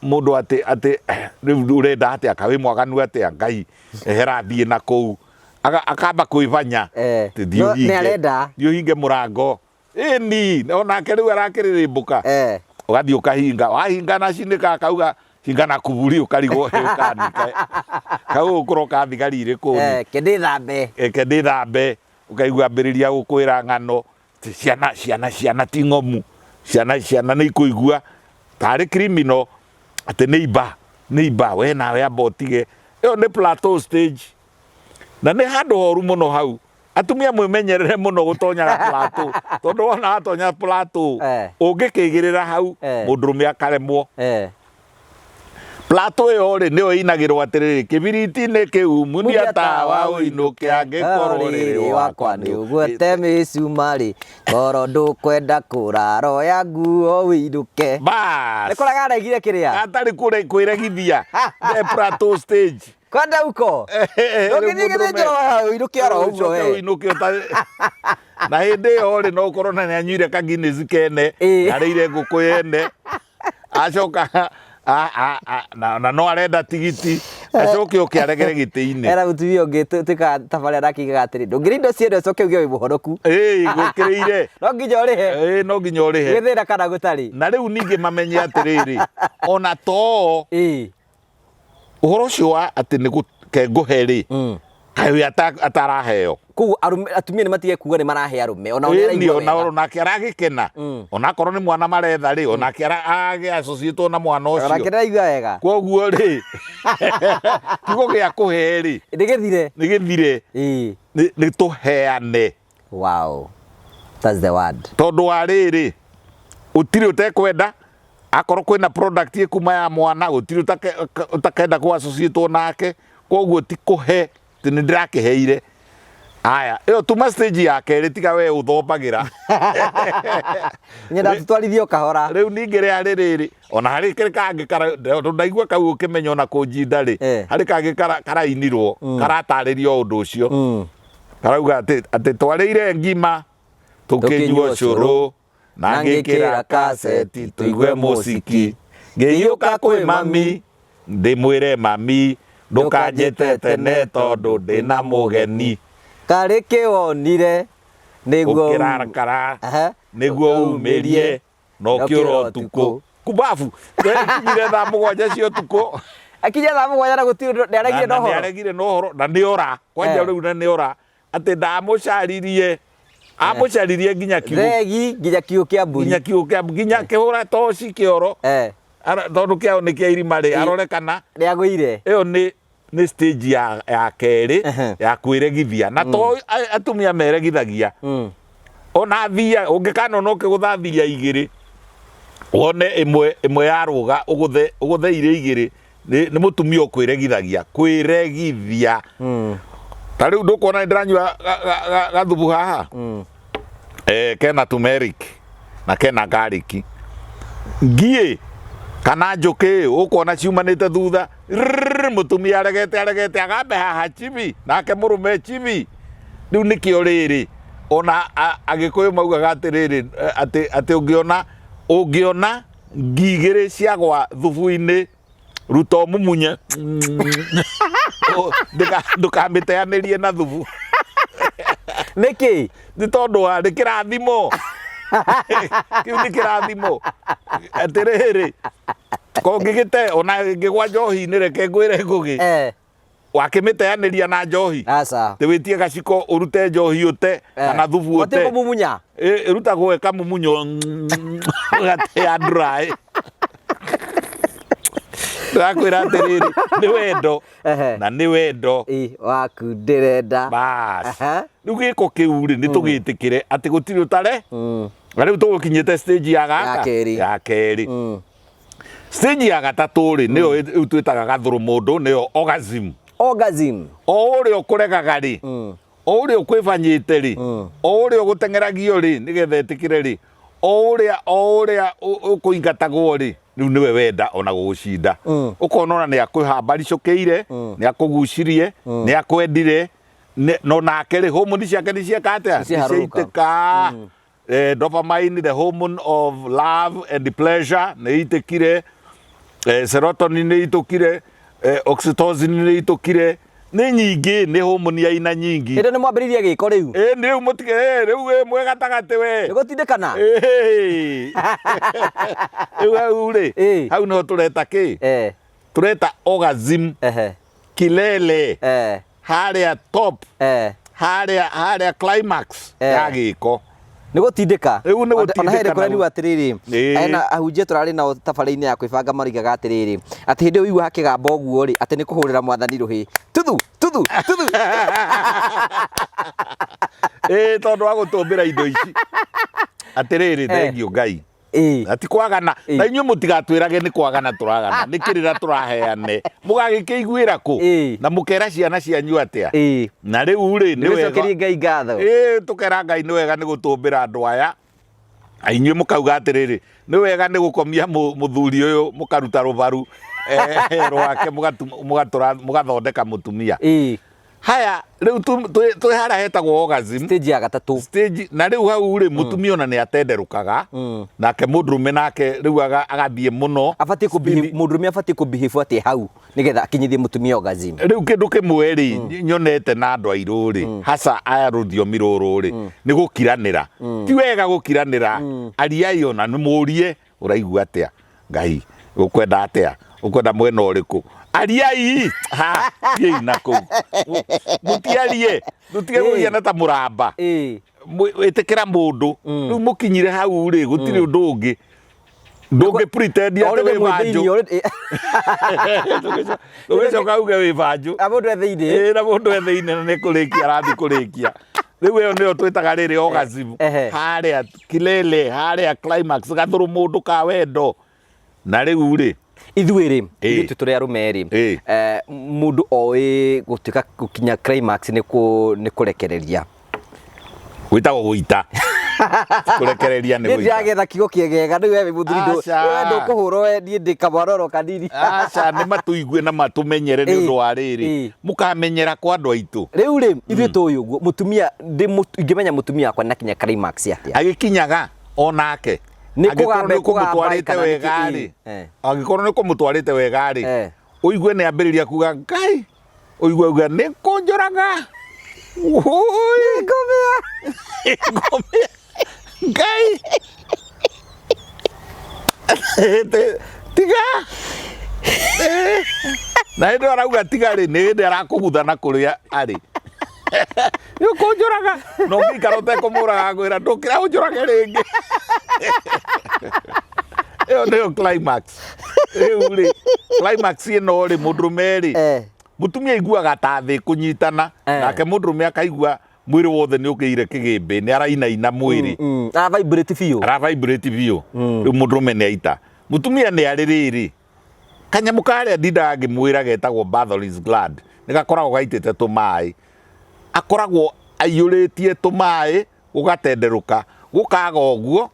mũndũ atĩ rĩu ũrenda atĩa, ka wĩ mwaganu atĩa, Ngai ehera thiĩ na kũu. Akamba kwĩbanya, atĩ thiĩ No, nĩ ũhinge, arenda. thiĩ ũhinge mũrango. Ĩni, onake rĩu arakĩrĩrĩmbũka. Ũgathiĩ ũkahinga, wahinga na cinĩka akauga hinga na kuburi, ũkarigwo ũkanika. Kau ũkũroka thigari irĩkũ? Ke ndĩthambe. Ke ndĩthambe. Ũkaigua ambĩrĩria gũkwĩra ng'ano, atĩ ciana, ciana, ciana ti ng'omu, ciana, ciana nĩ ikũigua tarĩ criminal, atĩ nĩ imba, nĩ imba, we nawe amba ũtige. Ĩyo nĩ plateau stage, na nĩ handũ horu mũno hau. Atumia mwĩmenyerere mũno gũtonyaga plateau, tondũ wona watonya plateau, ũngĩkĩigĩrĩra hau, mũndũrũme akaremwo. Plateau ĩyo rĩ, nĩyo ĩinagĩrwo atĩrĩrĩ, kĩbiriti-inĩ kĩu munia tawa ũinũke angĩkorwo rĩrĩ wakwa nĩ ũgwete mĩcumarĩ, korwo ndũkwenda kũrara oya nguo ũinũke. Bas. Nĩ kũrega aregire kĩrĩa? Atarĩ kwĩregithia. The plateau stage. Kwenda uko? Ndũngĩthiĩ gĩthĩnjĩro ũinũke oro ũguo we. Ũinũke ũtarĩ na hĩndĩ ĩyo rĩ, no ũkorwo na nĩanyuire ka Guinness kene, arĩire ngũkũ yene, acoka na no arenda tigiti, acoke oke aregere gĩtĩ-inĩ. Era mũtumia ũngĩ twĩkaga tabarĩra nake augaga atĩrĩ, ndũngĩrĩa indo ciene ũcoke uge wĩ mũhonoku. Ĩĩ, gũkĩrĩire. No nginya ũrĩhe. Ĩĩ, no nginya ũrĩhe. Gwĩ thĩna kana gũtarĩ. Na rĩu ningĩ mamenye atĩrĩrĩ, ona too Ũhoro ũcio wa atĩ nĩ kengũhe rĩ, kaĩ we ataraheo? Koguo arũme atumia nĩ matige kuga nĩ marahe arũme, onao nĩ Ĩni, araigua ona wega. Onake aragĩkena, onakorwo nĩ mwana maretha rĩ, onake aragĩ associate na mwana Onake ũcio. nĩ araigua wega. Koguo rĩ, kiugo gĩa kũhe rĩ, Nĩ gĩthire. Nĩ gĩthire. Nĩ tũheane. Wow, that's the word. Tondũ wa rĩrĩ, ũtirĩ ũtekwenda akorwo kwĩna product ĩkuma ya mwana, gũtirĩ ũtakenda kũ associate nake. Koguo ti kũhe atĩ nĩ ndĩrakĩheire. Aya, ĩyo tuma stage ya kerĩ, tiga we ũthombagĩra. Nyenda tũtwarithie o kahora. Rĩu ningĩ rĩa rĩrĩ, ona harĩ kĩrĩ kangĩ tondũ ndaigua kau ũkĩmenya ona kũnjinda rĩ, harĩ kangĩ karainirwo karatarĩria o ũndũ ũcio. Karauga atĩ twarĩire ngima tũkĩnyua ũcũrũ na ngĩkĩra kaseti tũigue mũciki, ngĩiyũka kwĩ mami ndĩmwĩre, "Mami, ndũkanjĩte tene tondũ ndĩna mũgeni." Karĩ kĩwonire nĩguo Ũkĩrakara nĩguo umĩrie na ũkĩũra ũtukũ kumbabu kinyire thaa 7 cia ũtukũ. Akinya thaa 7 na gũtirĩ nĩaregire na na ũhoro. Nĩaregire na ũhoro na nĩ ora kwanja. Rĩu na nĩ ora atĩ ndamũcaririe, amũcaririe nginya kiugũ. Thegi nginya kiugũ kĩa mbũri. Nginya kiugũ kĩa, nginya kĩhũra toci kĩoro. Tondũ kĩao nĩ kĩa irima rĩ, arore kana Nĩagũire. Ĩyo nĩ stage ya kerĩ ya kwĩregithia na to atumia meregithagia. Ona thia ũngĩkanona ũkĩgũtha thia igĩrĩ, wone ĩmwe ĩmwe yarũga, ũgũthe ũgũthe irĩ igĩrĩ, nĩ mũtumia ũkwĩregithagia kwĩregithia. Ta rĩu ndũkuona nĩ ndĩranyua gathubu haha, kena turmeric na kena garlic. Ngiĩ kana njũkĩ ũkuona ciumanĩte thutha. Rrrr, mũtumia aregete aregete agambe haha chibi, nake mũrũme chibi. Rĩu nĩkĩo rĩrĩ ona Agĩkũyũ maugaga atĩrĩrĩ, atĩ ũngĩona ngi igĩrĩ ciagwa thubu-inĩ, ruta ũmumunye. Ndũkamĩteanĩrie na thubu. Nĩkĩ? Nĩ tondũ wa nĩ kĩrathimo kĩu, nĩ kĩrathimo. Atĩrĩrĩ, kongĩgĩte ona ĩngĩgwa njohi-inĩ, reke ngwĩre ngũgĩ, wakĩmĩteanĩria na njohi? Aca. Tĩ wĩtie gaciko ũrute njohi ũte kana thubu ũte ũte. Kũmumunya. Ĩrutagwo ĩkamumunyo, ũgatea dry. Ndĩrakwĩra atĩrĩrĩ, nĩ wendo. Na nĩ wendo. Ĩ, waku ndĩrenda. Bas. Rĩu gĩko kĩu rĩ, nĩ tũgĩtĩkĩre atĩ gũtirĩ ũtare. Na rĩu tũgũkinyĩte stage ya gaka. Ya kerĩ. Ya kerĩ. Stage ya gatatũ rĩ, nĩyo rĩu twĩtaga gathũrũ mũndũ, nĩyo orgasm. Orgasm. O ũrĩa ũkũregaga rĩ, o ũrĩa ũkwĩbanyĩte rĩ, o ũrĩa ũgũteng'eragio rĩ nĩgetha ĩtĩkĩre rĩ, o ũrĩa ũkũingatagwo rĩ, rĩu nĩwe wenda ona gũgũcinda. Ũkona ona nĩ akwĩhambaricũkĩire, nĩ akũgucirie, nĩ akwendire, no nake rĩ, homoni ciake nĩ cieka atĩa? Nĩ ciaharũrũka. Nĩ ciaitĩka. Dopamine, the hormone of love and pleasure, nĩ itĩkire. Serotonin nĩ itũkire, oxytocin nĩ itũkire, nĩ nyingĩ, nĩ homoni ya aina nyingĩ. Hĩndĩ nĩ mwambĩrĩirie gĩko rĩu. Ĩ, nĩ rĩu mũtige rĩu mwĩ gatagatĩ we. Nĩ gũtindĩkana. Ĩ. Rĩu hau rĩ, hau nĩho tũreta kĩ? Tũreta orgasm. Kilele. Harĩa top. Harĩa climax ya gĩko. Nĩ gũtindĩka. Rĩu nĩ Ona he gũtindĩka. kũrariwa atĩrĩrĩ, hena ahunjia tũrarĩ nao tabarĩ-inĩ ya kwĩbanga, marigaga atĩrĩrĩ, atĩ hĩndĩ ĩyo ũigua hakĩgamba ũguo rĩ, atĩ nĩ kũhũrĩra mwathani rũhĩ, tuthu tuthu tuthu. Ĩ, tondũ wa gũtũmbĩra indo ici. Atĩrĩrĩ, thengiũ Ngai. Na ti kwagana. Na inyuĩ mũtigatwĩrage nĩ kwagana tũragana, nĩ kĩrĩra tũraheane, mũgagĩkĩiguĩra kũ? Na mũkera ciana cianyu atĩa? Na rĩu rĩ, nĩ wega. Nĩgũcokerie Ngai ngatho. Ĩ, tũkera Ngai nĩ wega nĩ gũtũmbĩra andũ aya. Na inyuĩ mũkauga atĩrĩrĩ, nĩ wega nĩ gũkomia mũthuri ũyũ, mũkaruta rũbaru rwake, mũgathondeka mũtumia. Haya, rĩu twĩ harĩa hetagwo orgasm. Stage ya gatatũ. Stage, na rĩu hau rĩ, mũtumia ona nĩ atenderũkaga, nake mũndũrũme nake rĩu agathiĩ mũno. Abatiĩ kũ mũndũrũme abatiĩ kũ behave atĩa hau nĩgetha akinyithie mũtumia orgasm? Rĩu kĩndũ kĩmwe rĩ, nyonete na andũ airũ rĩ, hasa aya rũthiomi rũrũ rĩ, nĩ gũkiranĩra. Ti wega gũkiranĩra. Ariai ona nĩ mũrie, "Ũraigua atĩa? Ngai, ũkwenda atĩa? Ũkwenda mwena ũrĩkũ?" Ariai ha thiĩi na kũu mũtiarie, mũtige kũgiana ta mũramba. Ĩtĩkĩra mũndũ rĩu mũkinyire hau rĩ, gũtirĩ ũndũ ũngĩ ndũngĩ pretend atĩ Already wĩ mwĩ banjũ. thĩinĩ, already- Ũgĩcoka uge wĩ banjũ. Na mũndũ e thĩinĩ. Ĩĩ, na mũndũ e thĩinĩ na nĩ kũrĩkia arathiĩ kũrĩkia. Rĩu ĩyo nĩyo twĩtaga rĩrĩ orgasm. Harĩa kilele, harĩa climax, gathũrũ mũndũ ka wendo. Na rĩu rĩ, Ithuĩ rĩ, Ĩĩ. ithuĩ tũrĩ arũme rĩ, Ĩĩ. Mũndũ oĩ gũtuĩka gũkinya climax nĩ kũ nĩ kũrekereria. Gwĩtagwo gũita. Kũrekereria nĩ Niĩ gũita. ndĩragetha kiugo kĩegega rĩu we wĩ mũthuri ndũ Aca. we ndũkũhũrwo we niĩ ndĩ kamwaroro kanini. Aca, nĩ matũigue na matũmenyere nĩ ũndũ wa rĩrĩ. Mũkamenyera kwa andũ aitũ. Rĩu rĩ, ithuĩ tũĩ ũguo mũtumia ndĩ ingĩmenya mũtumia wakwa nĩakinya climax atĩa? Agĩkinyaga onake. Nĩ Angĩkorwo kũgamba nĩ ekũgamba ũkũmũtwarĩte kana nĩ kĩ- wega rĩ, Angĩkorwo nĩ ũkũmũtwarĩte wega rĩ, ũigue nĩ ambĩrĩria kuga Ngai, ũigue auga nĩ kũnjũraga. Ũi. Ngũmĩa. Ngũmĩa. Ngai. Tiga. Na hĩndĩ ĩyo arauga tiga rĩ, nĩ hĩndĩ arakũgutha na kũrĩa arĩ. Nĩ ũkũnjũraga. Na ũngĩikara ũtekũmũraga ngwĩra ndũkĩra ũnjũrage rĩngĩ. Ĩyo nĩyo climax. Rĩu rĩ, climax ĩno rĩ, mũndũrũme rĩ, mũtumia aiguaga ta thĩ kũnyitana, nake mũndũrũme akaigua mwĩrĩ wothe nĩ ũkĩire kĩgĩmbĩ, nĩ arainaina mwĩrĩ. Ara vibrate biũ. Ara vibrate biũ. Rĩu mũndũrũme nĩ aita. Mũtumia nĩ arĩ rĩrĩ, kanyamũ karĩa ndindaga ngĩmwĩra getagwo Bartholin's gland, nĩ gakoragwo gaitĩte tũmaĩ. Akoragwo aiyũrĩtie tũmaĩ gũgatenderũka, gũkaga ũguo,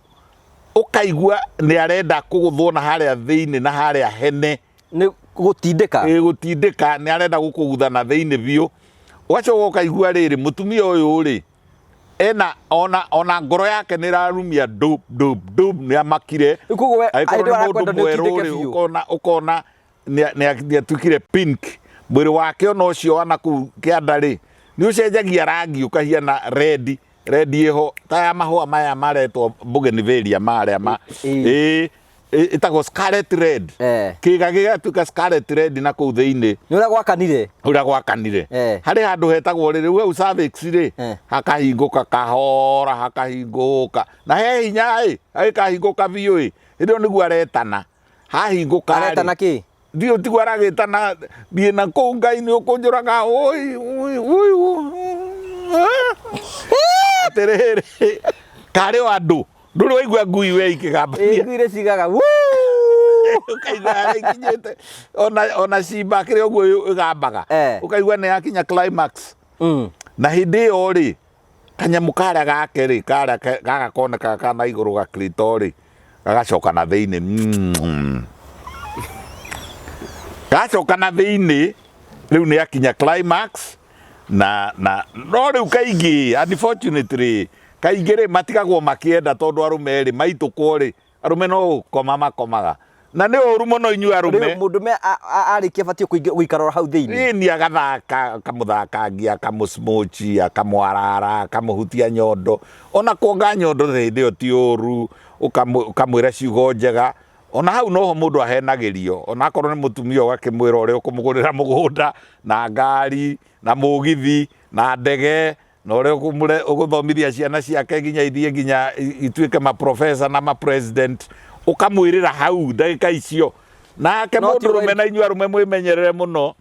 ũkaigua nĩ arenda kũgũthwo na harĩa thĩinĩ na harĩa hene. Nĩ gũtindĩka? Ĩ, gũtindĩka, nĩ arenda gũkũgutha na thĩinĩ biũ. Ũgacoka ũkaigua rĩrĩ, mũtumia ũyũ rĩ, ena ona ona ngoro yake nĩ ĩrarumia ndub ndub ndub, nĩ amakire. Rĩu koguo we, Angĩkorwo hĩndĩ nĩ ĩyo mũndũ arakwenda nĩ mwerũ ũtindĩke rĩ, biũ. ũkona ũkona nĩ atuĩkire pink. Mwĩrĩ wake ona ũcio wa nakũu kĩanda rĩ, nĩ ũcenjagia rangi ũkahiana red, red ĩho ta ya mahũa maya maretwo bougainvillea marĩa ma ĩĩ ĩtagwo scarlet red. Kĩga gĩgatuĩka scarlet red na kũu thĩinĩ. Nĩ ũrĩa gwakanire. Ũrĩa gwakanire. Harĩ handũ hetagwo rĩrĩ, rĩu hau cervix rĩ, hakahingũka kahora, hakahingũka. Na he hinya ĩ, hagĩkahingũka biũ ĩ, hĩndĩ ĩyo nĩguo aretana. Hahingũka rĩ. Aretana kĩ? Ndiũ tiguo aragĩtana thiĩ na kũu Ngai nĩ ũkũnjũraga ũi ũi ũi atĩrĩrĩ karĩ o andũ ndũrĩ waigua ngui we ikĩgambania. Ĩ, ngui iria cigaga wuu. Ũkaigua harĩa ikinyĩte ona cimba kĩrĩa ũguo ĩgambaga. Ũkaigua nĩ yakinya climax. Na hĩndĩ ĩyo rĩ, kanyamũ karĩa gake rĩ, karĩa gaka konekaga ka na igũrũ ga clitoris gagacoka na thĩinĩ. Gacoka na thĩinĩ, rĩu nĩ akinya climax na na no rĩu kaingĩ unfortunately kaingĩ rĩ matigagwo makĩenda tondũ arũme rĩ maitũkwo rĩ arũme no gũkoma makomaga na nĩ ũru mũno inyuĩ arũme. Rĩu mũndũme arĩkia abatiĩ gũikara oro hau thĩinĩ. Ĩni agathaka akamũthakangia akamũsmochi akamwarara akamũhutia nyondo ona kuonga nyondo hĩndĩ ĩyo ti ũru ũkamwĩra ciugo njega ona hau noho mũndũ ahenagĩrio ona akorwo nĩ mũtumia ũgakĩmwĩra ũrĩa ũkũmũgũrĩra mũgũnda na ngari na mũgithi na ndege na ũrĩa ũgũthomithia ciana ciake nginya ithiĩ nginya ituĩke maprofesa na mapresident ũkamwĩrĩra hau ndagĩka icio nake No ti mũndũrũme na inyuĩ arũme mwĩmenyerere mũno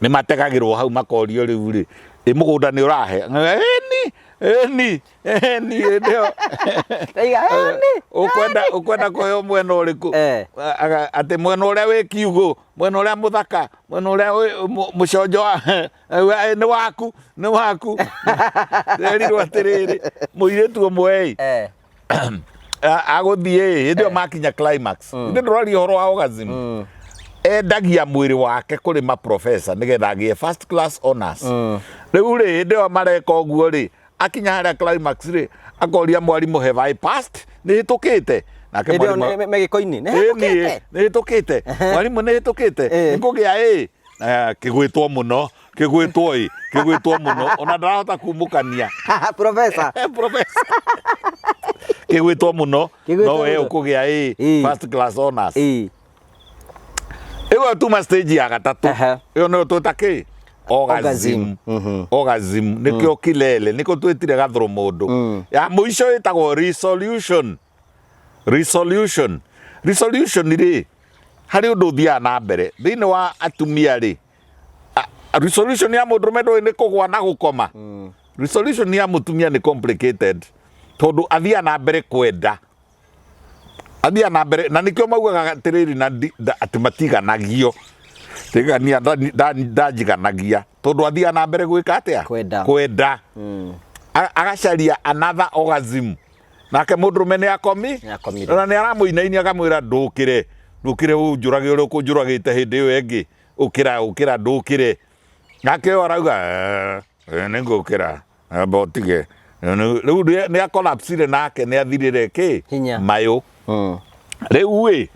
nĩ mategagĩrwo hau makorio rĩu rĩ ĩ mũgũnda nĩ ũrahe ĩni ĩni ĩni hĩndĩ ĩyo Ndaiga, "Ĩni." Ũkwenda ũkwenda kũheo mwena ũrĩkũ? Atĩ mwena ũrĩa wĩ kiugũ, mwena ũrĩa mũthaka, mwena ũrĩa wĩ mũconjo wa nĩ waku, nĩ waku. Nderirwo atĩrĩrĩ, mũirĩtu ũmwe ĩ, agũthiĩ ĩ, hĩndĩ ĩyo makinya climax. Hĩndĩ ndũraria ũhoro wa orgasm. Endagia mwĩrĩ wake kũrĩ maprofesa nĩgetha agĩe first class honors. Rĩu rĩ, hĩndĩ ĩyo mareka ũguo rĩ, akinya harĩa climax rĩ akoria mwarimũ have I passed nĩ hĩtũkĩte nake Hĩndĩ ĩyo mwarimũ me gĩko-inĩ nĩ Ĩĩ, hĩtũkĩte nĩ hĩtũkĩte mwarimũ nĩ hĩtũkĩte nĩ ngũgĩa ĩ kĩgwĩtwo mũno kĩgwĩtwo ĩ kĩgwĩtwo mũno ona ndarahota kumũkania Professor Professor kĩgwĩtwo mũno Kĩgwĩtwo no we mũno. ũkũgĩa ĩ Ĩĩ. first class honors Ĩĩ. Rĩu Rĩu ĩyo tuma stage ya gatatũ. Ĩyo nĩyo twĩta kĩ? Orgasm. Orgasm nĩkĩo kilele, nĩkĩo twĩtire gathũrũ mũndũ. Ya mũico ĩtagwo resolution. Resolution. Resolution rĩ, harĩ ũndũ ũthiaga na mbere thĩinĩ wa atumia rĩ, resolution ya mũndũrũme ndũĩ nĩ kũgwa na gũkoma. Resolution ya mũtumia nĩ complicated tondũ athiaga na mbere kwenda, athiaga na mbere, na nĩkĩo maugaga atĩrĩrĩ na atĩ matiganagio tigania ndanjiganagia tondũ athiaga na mbere gwĩka atĩa? Kwenda. Kwenda. Agacaria another orgasm, nake mũndũrũme nĩ akomi. Nĩ akomire. Na nĩ aramũinainia akamwĩra, "Ndũkĩre, ndũkĩre, ũnjũrage ũrĩa ũkũnjũragĩte hĩndĩ ĩyo ĩngĩ, ũkĩra, ũkĩra, ndũkĩre." Nake ũyũ arauga, "Eh, eh, nĩ ngũkĩra, amba ũtige." Rĩu nĩ akolapsire nake nĩ athirire kĩ? Hinya. Mayũ. Rĩu ĩ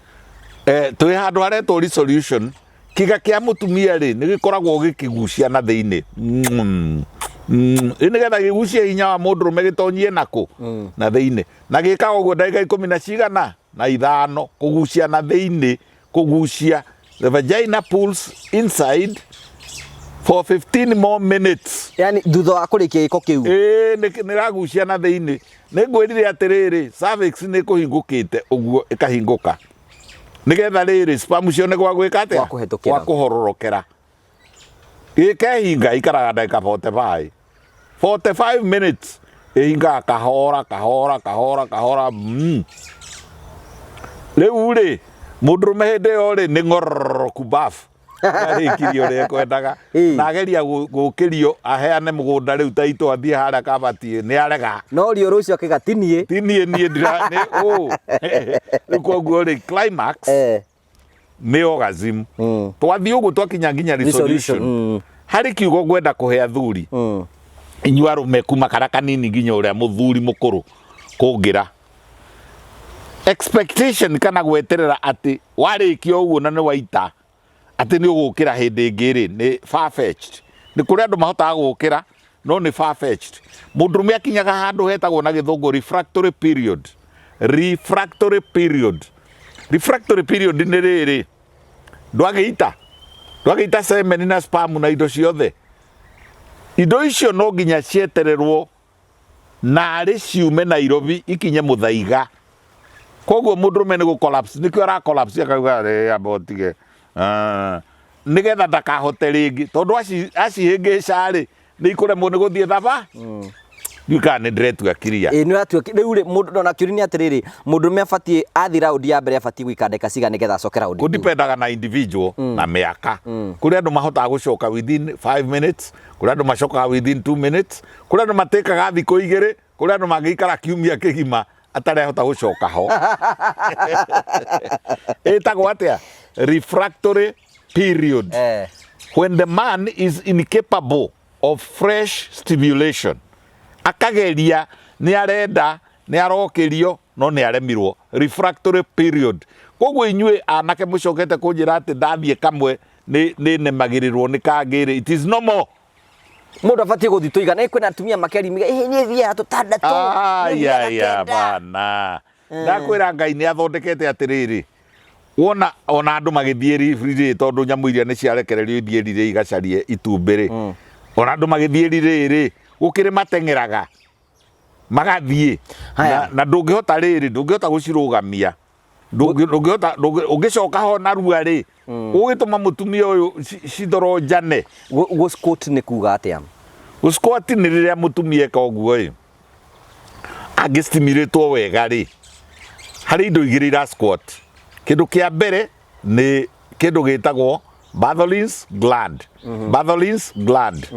twĩ handũ haretwo resolution. Kĩga kĩa mũtumia rĩ, nĩ gĩkoragwo gĩkĩgucia na thĩinĩ. Ĩ nĩgetha gĩgucie hinya wa mũndũrũme gĩtonyie nakũ? Na thĩinĩ. Na gĩkaga ũguo ndagĩka ikũmi na cigana na ithano, kũgucia na thĩinĩ, kũgucia. The vagina pulls inside for 15 more minutes. Yani thutha wa kũrĩkia gĩko kĩu. Ĩĩ, nĩ ĩragucia na thĩinĩ. Nĩ ngwĩrire atĩrĩrĩ, cervix nĩ ĩkũhingũkĩte ũguo, ĩkahingũka nĩgetha rĩrĩ sperm cione gwa gwĩka atĩa? Gwa kũhetũkĩra. Gwa kũhororokera. Gĩkehinga ikaraga ndagĩka 45, 45 minutes, ĩhingaga kahora kahora kahora kahora. Rĩu rĩ, mũndũrũme hĩndĩ ĩyo rĩ, nĩ ng'ororoku bafu arĩkirie ũrĩa ekwendaga. Na ageria gũkĩrio aheane mũgũnda rĩu ta itũ athiĩ harĩa kabati nĩ arega. No rio rũcio akĩga ti niĩ. Ti niĩ, niĩ ndira nĩ ũ rĩu. Koguo rĩ, climax nĩ orgasm. Twathiĩ ũguo twakinya nginya resolution. Harĩ kiugo ngwenda kũhe athuri, inyuĩ arũme kuma kara kanini nginya ũrĩa mũthuri mũkũrũ kũngĩra. Expectation kana gweterera atĩ warĩkia ũguo na nĩ waita atĩ nĩ ũgũkĩra hĩndĩ ĩngĩ rĩ, nĩ far-fetched. Nĩ kũrĩ andũ mahotaga gũkĩra, no nĩ far-fetched. Mũndũrũme akinyaga handũ hetagwo na gĩthũngũ refractory period. Refractory period. Refractory period nĩ rĩrĩ, ndwagĩita semen na sperm na indo ciothe, indo icio no nginya cietererwo narĩ ciume Nairobi ikinye Mũthaiga. Koguo mũndũrũme nĩ gũ collapse, nĩkĩo ara collapse akauga, "Rĩ amba ũtige." Ah, nĩgetha ndakahote rĩngĩ tondũ acihĩngĩca rĩ, nĩ ikũremwo nĩ gũthiĩ thaba. Ndiũĩ kana nĩ ndĩretua kiria. Ĩ, nĩ ũratua. Rĩu rĩ, mũndũ ona kĩũria nĩ atĩrĩrĩ, mũndũrũme abatiĩ athiĩ raundi ya mbere abatiĩ gũikara ndagĩka cigana nĩgetha acoke raundi two? Kũdipendaga na individual na mĩaka. Kũrĩ andũ mahotaga gũcoka within 5 minutes, kũrĩ andũ macokaga within 2 minutes, kũrĩ andũ matĩkaga thikũ 2, kũrĩ andũ mangĩikara kiumia kĩgima atarĩ ahota gũcoka ho. Ĩtagwo atĩa? Refractory period. When the man is incapable of fresh stimulation, akageria, nĩ arenda, nĩ arokĩrio, no nĩ aremirwo. Refractory period. Koguo inyuĩ anake mũcokete kũnjĩra atĩ ndathiĩ kamwe nĩ nemagĩrĩrwo nĩ kangĩ rĩ, it is normal. Mũndũ abatiĩ gũthiĩ tũigana? Kwĩna atumia makerimiga, "Ĩ, niĩ thiaga tũtandatũ, niĩ thiaga Aya kenda." Bana, ndakwĩra Ngai nĩ athondekete atĩrĩrĩ, wona ona andũ magĩthiĩ rĩ, tondũ nyamũ iria nĩ ciarekererio ithiĩ rĩrĩ igacarie itumbĩ rĩ, ona andũ magĩthiĩ rĩrĩ rĩ, gũkĩrĩ mateng'eraga magathiĩ. Haya. Na ndũngĩhota rĩrĩ, ndũngĩhota gũcirũgamia. Ndũngĩhota ũngĩcoka ho narua rĩ, ũgĩtũma mũtumia ũyũ cithoronjane. Gũ squat nĩ kuga atĩa? Gũ squat nĩ rĩrĩa mũtumia eka ũguo ĩ, angĩstimulĩtwo wega rĩ, harĩ indo igĩrĩ ira squat. Kĩndũ kĩa mbere nĩ kĩndũ gĩtagwo Bartholin's gland. Bartholin's gland.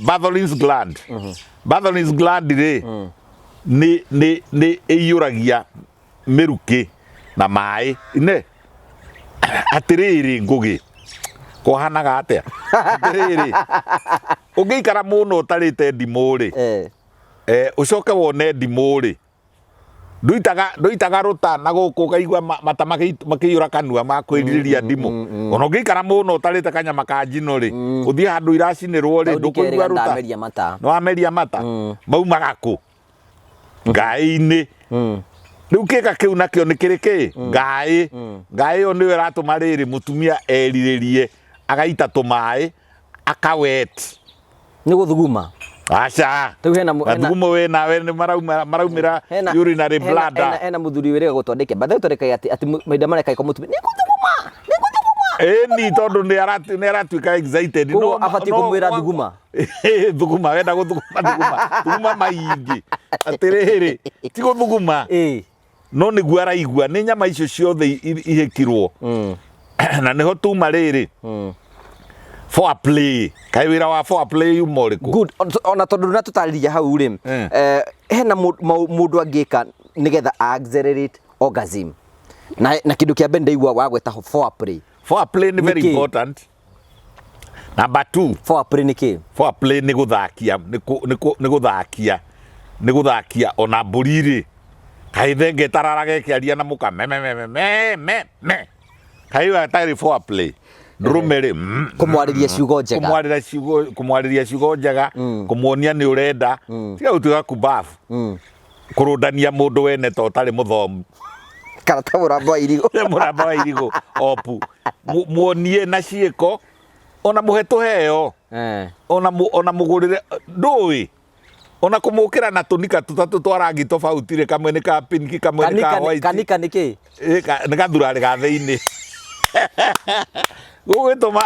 Bartholin's gland. Bartholin's gland rĩ, nĩ ĩiyũragia mĩrukĩ na maĩ ne. Atĩrĩrĩ, Ngũgĩ, kwahanaga atĩa? Atĩrĩrĩ, ũngĩikara mũno ũtarĩte ndimũ rĩ, ũcoke wone ndimũ rĩ, ndũitaga rũta na gũkũ ũkaigua mata makĩiyũra kanua ma kwĩrirĩria ndimũ. Ona ũngĩikara mũno ũtarĩte kanyama ka njino rĩ, ũthiĩ handũ iracinĩrwo rĩ, Daudi ndũkũigua kerĩga rũta. Ndameria mata. Nĩ wameria mata. Maumaga kũ? Ngaĩ-inĩ. Rĩu kĩga kĩu nakĩo nĩ kĩrĩ kĩ ngaĩ. Ngaĩ ĩyo nĩyo ĩratũma rĩrĩ mũtumia erirĩrie, agaita tũmaĩ, akawet. Nĩ gũthuguma. Aca. Rĩu hena Mathugumo we nawe nĩ marauma maraumĩra hena urinary hena- bladder. hena mũthuri wĩrĩga gũtwandĩke but twandĩkaga atĩ mahinda mareka iko mũtumia nĩ gũthuguma, nĩ gũthuguma. Ĩni tondũ nĩ aratuĩka excited. Koguo abatiĩ kũmwĩra thuguma. Thuguma, wenda gũthuguma, thuguma, thuguma maingĩ. Atĩrĩrĩ, ti gũthuguma. No nĩguo araigua nĩ nyama icio ciothe ihĩkirwo. Na nĩho tuma rĩrĩ. Foreplay. Kaĩ wĩra wa foreplay yuma ũrĩkũ? Good. Ona tondũ ndũnatũtarĩria hau rĩ, hena mũndũ angĩka nĩgetha accelerate orgasm. Na kĩndũ kĩa mbere ndaigua wagweta foreplay. Foreplay nĩ very Nĩkĩ? important. Number 2. Foreplay nĩ kĩ? Foreplay nĩ gũthakia, nĩ gũthakia, nĩ gũthakia ona mbũri rĩ. Kaĩ thenge ĩtararaga ĩkĩaria na mũka me me me me me me me. Kaĩ ĩyo ĩtarĩ foreplay. Ndũrũme rĩ, Kũmwarĩria ciugo njega. Kũmwarĩria ciugo, kũmwarĩria ciugo njega, kũmuonia nĩ ũrenda. Tiga gũtuĩka kumbabu. Kũrũndania mũndũ wene ta ũtarĩ mũthomu. Kana ta mũramba wa irigũ. Mũramba wa irigũ, opu. Muonie na ciĩko, ona mũhe tũheo. Ona mũgũrĩre, ndũĩ. Ona kũmũkĩra na tũnika tũtatũ twa rangi tofauti rĩ, kamwe nĩ ka pink, kamwe nĩ ka white. Kanika nĩ kĩ? Nĩ gathurarĩ ga thĩinĩ. Gũgĩtũma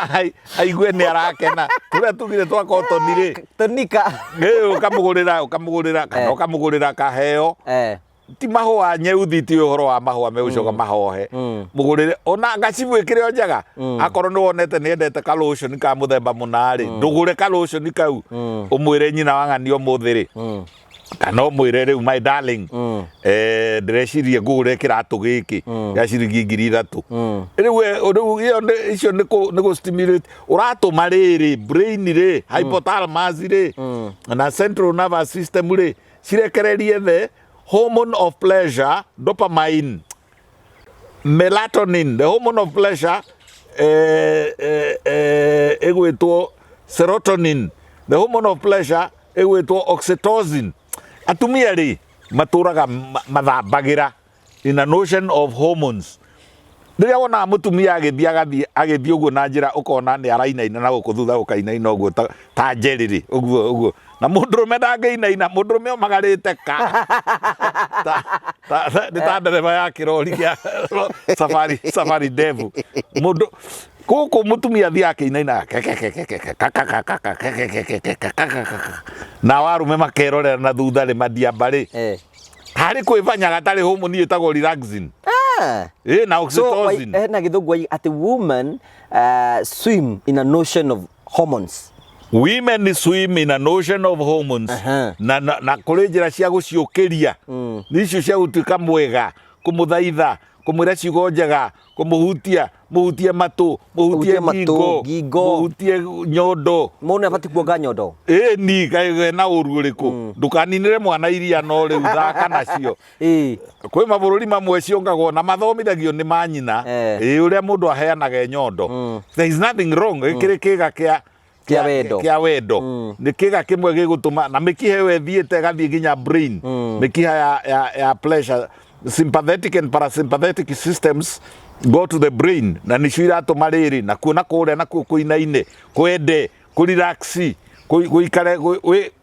aigue nĩ arakena. Tũrĩa tugire twa kotoni rĩ. Tũnika. Ũkamũgũrĩra, ũkamũgũrĩra, kana ũkamũgũrĩra kaheo. Ti mahũa nyeuthi, ti ũhoro wa mahũa megũcoka mahohe. Mũgũrĩre ona ngacibũ ĩkĩrĩ o njega. Akorwo nĩ wonete nĩ endete ka lotion ka mũthemba mũna rĩ, ndũgũre ka lotion kau. Ũmwĩre nyina wa ng'ania ũmũthĩ rĩ. Kana ũmwĩre rĩu my darling, ndĩreciria ngũgũre kĩratũ gĩkĩ gĩa ciringi 3,000. Rĩu rĩu ĩyo nĩ, icio nĩ kũ, nĩ gũ stimulate ũratũma rĩrĩ brain rĩ, hypothalamus rĩ, na central nervous system rĩ, cirekererie the hormone of pleasure, dopamine, melatonin, the hormone of pleasure, ĩgwĩtwo serotonin, the hormone of pleasure ĩgwĩtwo oxytocin. Atumia rĩ matũraga mathambagĩra in an ocean of hormones. Rĩrĩa wonaga mũtumia agĩthiĩ agathiĩ agĩthiĩ ũguo na njĩra ũkona nĩ arainaina na gũkũ thutha gũkainaina ũguo ta njerĩrĩ ũguo ũguo, na mũndũrũme ndangĩinaina, mũndũrũme omagarĩte ka nĩ ta ndereba ya kĩrori kĩa safari ndefu. Mũndũ gũkũ mũtumia athiaga akĩinainaga nao arũme makerorera na thutha rĩ mandiamba rĩ harĩ kwĩbanyaga tarĩ homoni ĩtagwo relaxin. Na oxytocin. So, na gĩthũngũ atĩ women swim in an ocean of hormones. Women swim in an ocean of hormones. Na kũrĩ njĩra cia gũciũkĩria. Nĩ icio cia gũtuĩka mwega, kũmũthaitha, kũmwĩra ciugo njega, kũmũhutia, mũhutie matũ, mũhutie Mũhutie matũ, ngingo, ngingo. mũhutie nyondo. Mũndũ nĩ abatiĩ kuonga nyondo. Ĩni, kaĩ na ũru ũrĩkũ? Ndũkaninĩre mwana iria no rĩu thaka nacio. Kwĩ mabũrũri mamwe ciongagwo na mathomithagio nĩ manyina. Ũrĩa mũndũ aheanaga nyondo. There is nothing wrong. Gĩkĩrĩ kĩga kĩa Kĩa wendo. Kĩa wendo. Nĩ kĩga kĩmwe gĩgũtũma na mĩkiha ĩyo ĩthiĩte ĩgathiĩ nginya brain. Mĩkiha ya pleasure, sympathetic and parasympathetic systems go to the brain, na nĩcio iratũma rĩrĩ na kuona kũrĩa nakuo kũinaine, kwende, kũrelax, gũikare,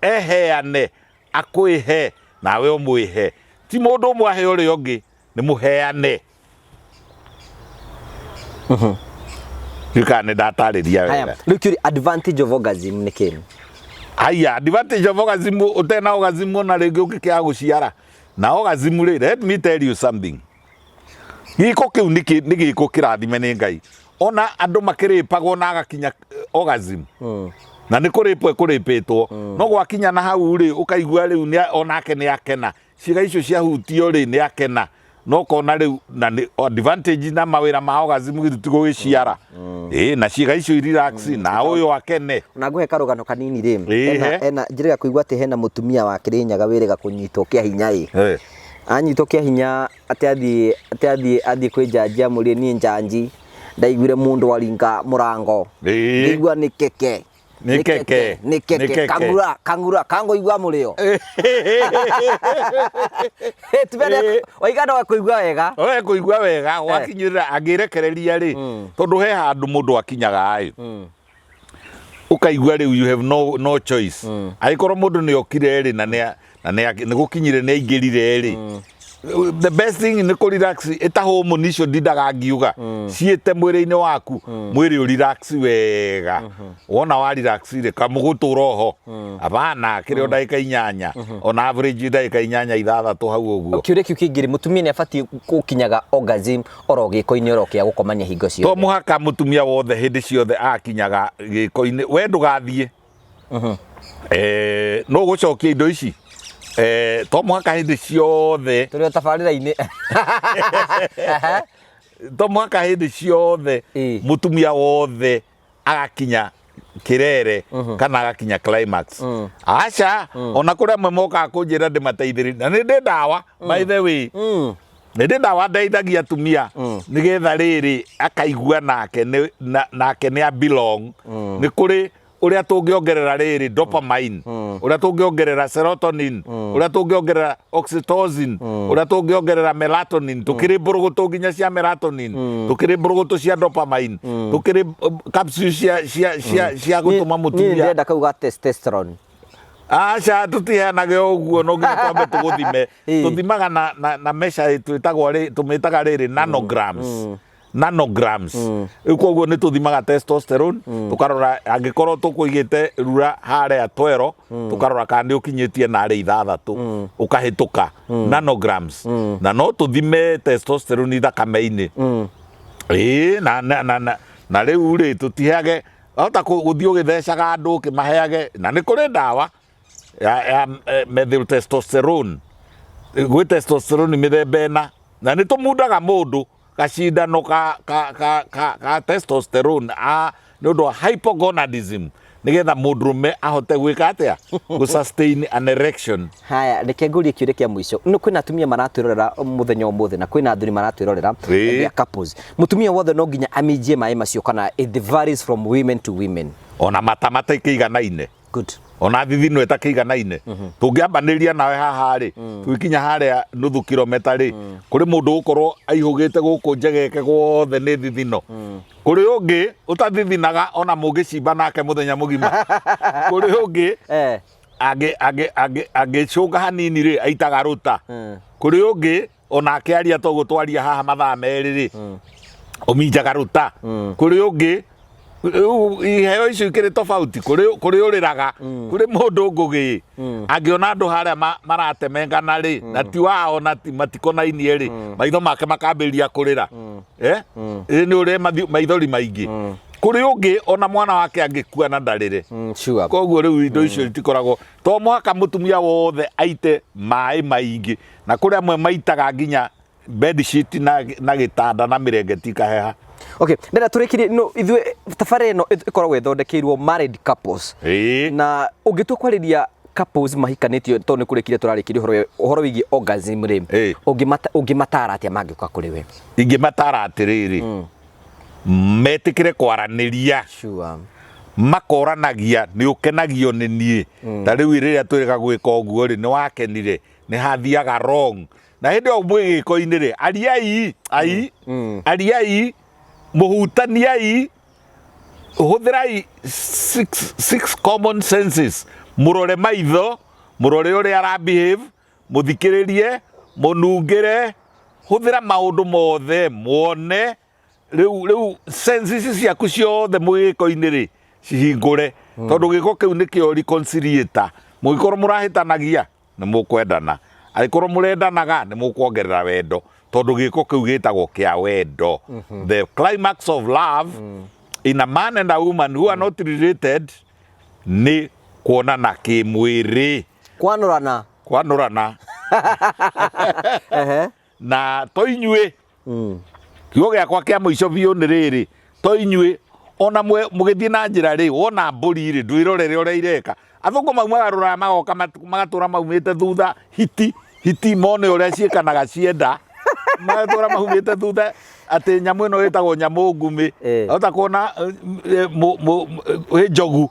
eheane, akwĩhe nawe ũmwĩhe. Ti mũndũ ũmwe ahe ũrĩa ũngĩ, nĩ mũheane. Ndiũĩ kana nĩ ndatarĩria wega. Rĩu kĩũria, advantage of orgasm nĩ kĩĩ? Haya, advantage of orgasm, ũtena orgasm ona rĩngĩ ũngĩkĩaga gũciara. Na orgasm rĩ, let me tell you something. Gĩko kĩu nĩ gĩko kĩrathime nĩ Ngai. Ona andũ makĩrĩpagwo na agakinya orgasm. Na nĩ kũrĩpwo ekũrĩpĩtwo. No gwakinya na hau rĩ, ũkaigua rĩu onake nĩ akena. Ciĩga icio ciahutio rĩ, nĩ akena. No kona rĩu na nĩ advantage na mawĩra ma orgasm githĩ ti gũgĩciara. Na ciĩga icio i relax na ũyũ akene. Na ngũhe karũgano kanini rĩ. Ena njĩra ya kũigua atĩ hena mũtumia wa Kĩrĩnyaga wĩrĩga kũnyitwo kĩa hinya ĩ. Anyitwo kĩa hinya atĩ athiĩ, atĩ athiĩ, athiĩ kwĩ njanji amũrie niĩ njanji ndaiguire mũndũ aringa mũrango. Ngĩigua nĩ keke. Nĩ keke. Nĩ Nĩ keke. keke. Kang'ura, kang'ura, kangũigua mũrĩo. Tumia nĩ waiga no ekũigua wega. We kũigua wega wakinyĩrĩra angĩrekereria rĩ, tondũ he handũ mũndũ akinyaga ĩ, ũkaigua rĩu you have no choice. Angĩkorwo mũndũ nĩ okire rĩ, na nĩ na nĩ gũkinyire nĩ aingĩrire rĩ, the best thing nĩ kũ relax. Ĩta hormone icio ndindaga ngiuga ciĩte mwĩrĩ-inĩ waku, mwĩrĩ ũ relax wega. Wona wa relax rĩ, kamũgũtũra oho abana kĩrĩ o ndagĩka 8, ona average ndagĩka 8 6 hau ũguo. Kĩũria kĩu kĩngĩ rĩ, mũtumia nĩ abatiĩ gũkinyaga orgasm oro gĩko-inĩ oro kĩa gũkomania hingo To ciothe? mũhaka mũtumia wothe hĩndĩ ciothe akinyaga gĩko-inĩ. We ndũgathiĩ no gũcokia indo ici, to mũhaka hĩndĩ ciothe. Tũrĩ o tabarĩra-inĩ. To mũhaka hĩndĩ ciothe mũtumia wothe agakinya kirere kana agakinya climax. Aca, ona kũrĩ amwe mokaga kũnjĩra ndĩmateithĩrĩrie, na nĩ ndĩ ndawa, by the way. Nĩ ndĩ ndawa ndeithagia atumia nĩgetha rĩrĩ akaigua nake nĩ nake nĩ a belong. Nĩ kũrĩ ũrĩa tũngĩongerera rĩrĩ dopamine, ũrĩa tũngĩongerera serotonin, ũrĩa tũngĩongerera oxytocin, ũrĩa tũngĩongerera melatonin. Tũkĩrĩ mbũrũgũtũ nginya cia melatonin, tũkĩrĩ mbũrũgũtũ cia dopamine, tũkĩrĩ capsule cia gũtũma Niĩ mũtumia. ndĩrenda kau ga testosterone. Aca, tũtiheanage ũguo, no nginya twambe tũgũthime. Tũthimaga na measure twĩtagwo rĩ, tũmĩtaga rĩrĩ nanograms, nanograms. Rĩu koguo nĩ tũthimaga testosterone, tũkarora angĩkorwo tũkũigĩte rura harĩa 12, tũkarora kana nĩ ũkinyĩtie narĩ 6, ũkahĩtũka nanograms. Na no tũthime testosterone thakame-inĩ. Ĩĩ, na rĩu rĩ, tũtiheage hota gũthiĩ ũgĩthecaga andũ ũkĩmaheage. Na nĩ kũrĩ ndawa ya methyl testosterone. Gwĩ testosterone mĩthemba 4, na nĩ tũmundaga mũndũ gacindano ka testosterone a nĩ ũndũ wa hypogonadism, nĩgetha mũndũrũme ahote gwĩka atĩa? Gũ sustain an erection. Haya, reke ngũrie kĩũria kĩa mũico. No kwĩna atumia maratwĩrorera mũthenya ũmũthĩ na kwĩna athuri maratwĩrorera. They are couples. Mũtumia wothe no nginya aminjie maĩ macio kana it varies from women to women? Ona mata matakĩiganaine. Good. Ona thithino ĩtakĩiganaine. Tũngĩambanĩria nawe haha rĩ, tũgĩkinya harĩa nuthu kilometa rĩ, kũrĩ mũndũ ũgũkorwo aihũgĩte gũkũ njegeke guothe nĩ thithino, kũrĩ ũngĩ ũtathithinaga ona mũngĩcimba nake mũthenya mũgima, kũrĩ ũngĩ angĩcũnga hanini rĩ, aitaga rũta, kũrĩ ũngĩ onake aria toguo twaria haha mathaa 2 rĩ, ũminjaga rũta, kũrĩ ũngĩ. Rĩu iheo icio ikĩrĩ tofauti. Kũrĩ ũrĩraga, kũrĩ mũndũ ngũgĩ angĩona andũ harĩa maratemengana rĩ, na ti wao na ti matikonainie rĩ, maitho make makambĩrĩria kũrĩra. Ĩ nĩ ũrĩ maithori maingĩ. Kũrĩ ũngĩ ona mwana wake angĩkua na ndarĩre. Koguo rĩu indo icio itikoragwo, to mũhaka mũtumia wothe aite maĩ maingĩ, na kũrĩ amwe maitaga nginya bed sheet na gĩtanda na mĩrengeti ikaheha. Okay, ndenda tũrĩkĩrie no ithuĩ tabarĩra ĩno ĩkoragwo ĩthondekeirwo married couples. Na ũngĩtua kwarĩria couples mahikanĩtio, tondũ nĩ kũrĩkire tũrarĩkirie ũhoro wĩgiĩ orgasm rĩ, ũngĩmatara atĩa mangĩũka kũrĩ we? Ingĩmatara atĩrĩrĩ, metĩkĩre kwaranĩria. Makoranagia nĩ ũkenagio nĩ niĩ, ta rĩu rĩrĩa twĩrĩga gwĩka ũguo rĩ, nĩ wakenire, nĩ hathiaga wrong. Na hĩndĩ ĩyo mwĩ gĩko-inĩ rĩ, ariai ai, ariai, mũhutaniai, hũthĩrai six common senses, mũrore maitho, mũrore ũrĩa ara behave, mũthikĩrĩrie, mũnungĩre, hũthĩra maũndũ mothe muone. Rĩu senses ici ciaku ciothe mwĩ gĩko-inĩ rĩ, cihingũre, tondũ gĩko kĩu nĩkĩo reconciliator. Mũngĩkorwo mũrahĩtanagia nĩ mũkwendana, angĩkorwo mũrendanaga nĩ mũkuongerera wendo, tondũ gĩko kĩu gĩtagwo kĩa wendo. The climax of love in a man and a woman who are not related nĩ kuonana kĩmwĩrĩ. Kwanũrana. Kwanũrana. Na to inyuĩ, kiugo gĩakwa kĩa mũico biũ nĩ rĩrĩ, to inyuĩ ona mũgĩthiĩ na njĩra rĩ, wona mbũri rĩ, ndwĩrorere ũrĩa ireka. Athũngũ maumaga rũraya magoka magatũra maumĩte thutha hiti hiti, mone ũrĩa ciĩkanaga cienda, magatũra maumĩte thutha atĩ nyamũ ĩno ĩtagwo nyamũ ngumĩ. Hota kuona ĩ njogu.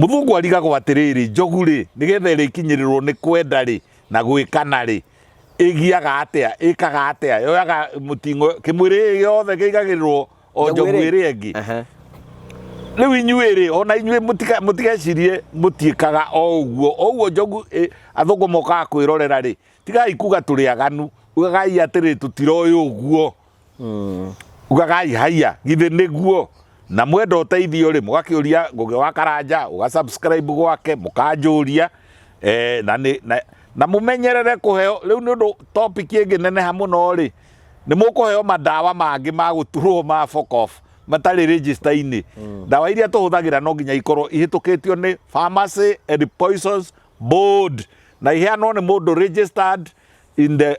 Mũthũngũ arigagwo atĩrĩrĩ, njogu rĩ, nĩgetha ĩrĩkinyĩrĩrwo nĩ kwenda rĩ na gwĩkana rĩ, ĩgiaga atĩa, ĩkaga atĩa, yoyaga mũting'o, kĩmwĩrĩ gĩothe kĩigagĩrĩrwo o njogu ĩrĩa ĩngĩ. Rĩu inyuĩ rĩ, ona inyuĩ mũtigecirie mũtiĩkaga o ũguo, o ũguo njogu athũngũ mokaga kwĩrorera rĩ, tigai kuga tũrĩ aganu, ugagai atĩrĩ tũtiroĩ ũguo. Ugagai haiya, githĩ nĩguo? Na mwenda ũteithio rĩ, mũgakĩũria Ngũgĩ wa Karanja, ũga subscribe gwake, mũkanjũria na, nĩ, na, na mũmenyerere kũheo rĩu nĩ ũndũ topic ĩngĩneneha mũno rĩ, nĩ mũkũheo mandawa mangĩ ma gũturwo ma fuck off matarĩ register-inĩ. Ndawa iria tũhũthagĩra no nginya ikorwo ihĩtũkĩtio nĩ Pharmacy and Poisons Board na iheanwo nĩ mũndũ registered in the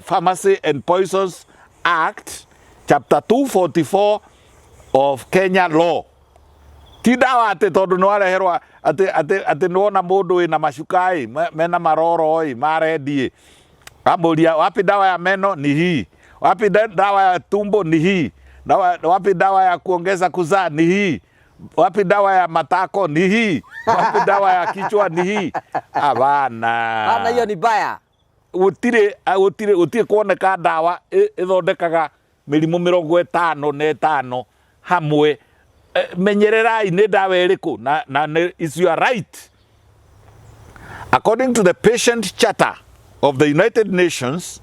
Pharmacy and Poisons Act chapter 244 of Kenya law. Ti ndawa atĩ tondũ nĩ wareherwo atĩ atĩ atĩ nĩ wona mũndũ wĩna macuka ĩ mena maroro ĩ ma rendi ĩ amũria wapi dawa ya meno ni hii, wapi dawa ya tumbo ni hii, wapi dawa ya kuongeza kuzaa ni hii, wapi dawa ya matako ni hii, wapi dawa ya kichwa ni hii. Abana. Bana, hiyo ni baya. Gũtirĩ gũtirĩ gũtirĩ kuoneka ndawa ĩthondekaga mĩrimũ 55 hamwe. Menyererai nĩ ndawa ĩrĩkũ na nĩ is your right according to the Patient Charter of the United Nations,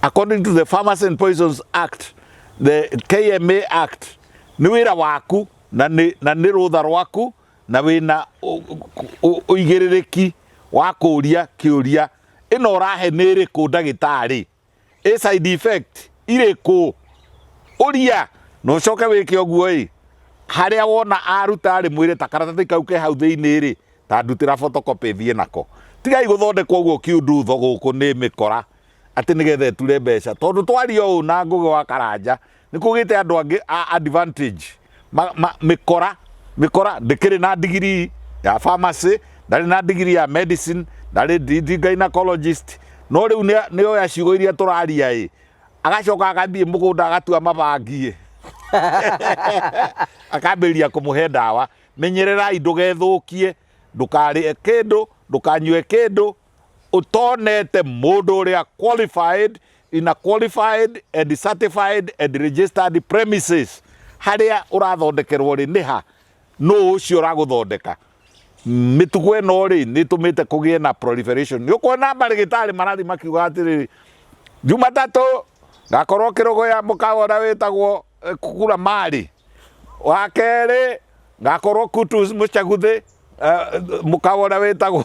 according to the Pharmacy and Poisons Act, the KMA Act, nĩ wĩra waku na nĩ rũtha rwaku na wĩna ũigĩrĩrĩki wa kũria kĩũria ĩno ũrahe nĩ ĩrĩkũ ndagĩtarĩ, ĩ side effect irĩkũ, ũria na ũcoke wĩke ũguo ĩ harĩa wona aruta rĩ mwĩre ta karatathi kau ke hau thĩinĩ rĩ ta ndutĩra photocopy thiĩ nako. Tigai gũthondekwo ũguo kiundutho gũkũ nĩ mĩkora atĩ nĩgetha ĩture mbeca, tondũ twaria ũũ na Ngũgĩ wa Karanja nĩ kũgĩte andũ angĩ a advantage mĩkora mĩkora ndĩkĩrĩ na degree ya pharmacy, ndarĩ na degree ya medicine, ndarĩ gynecologist, no rĩu nĩ oya ciugo iria tũraria ĩ agacoka agathiĩ mũgũnda agatua mabangi ĩ akambĩrĩria kũmũhe ndawa. Menyererai ndũgethũkie, ndũkarĩe kĩndũ, ndũkanyue kĩndũ ũtonete mũndũ ũrĩa qualified in a qualified and certified and registered premises. Harĩa ũrathondekerwo rĩ nĩ ha, nũ ũcio ũragũthondeka. Mĩtugo ĩno rĩ nĩ ĩtũmĩte kũgĩe na proliferation. Nĩ ũkuona marĩgĩtarĩ marathiĩ makiuga atĩrĩrĩ, Jumatatũ ngakorwo kĩrũgũya mũkawa ũrĩa wĩtagwo kura marĩ, wa kerĩ ngakorwo Kutus Mũchaguthĩ mũkawa ũrĩa wĩtagwo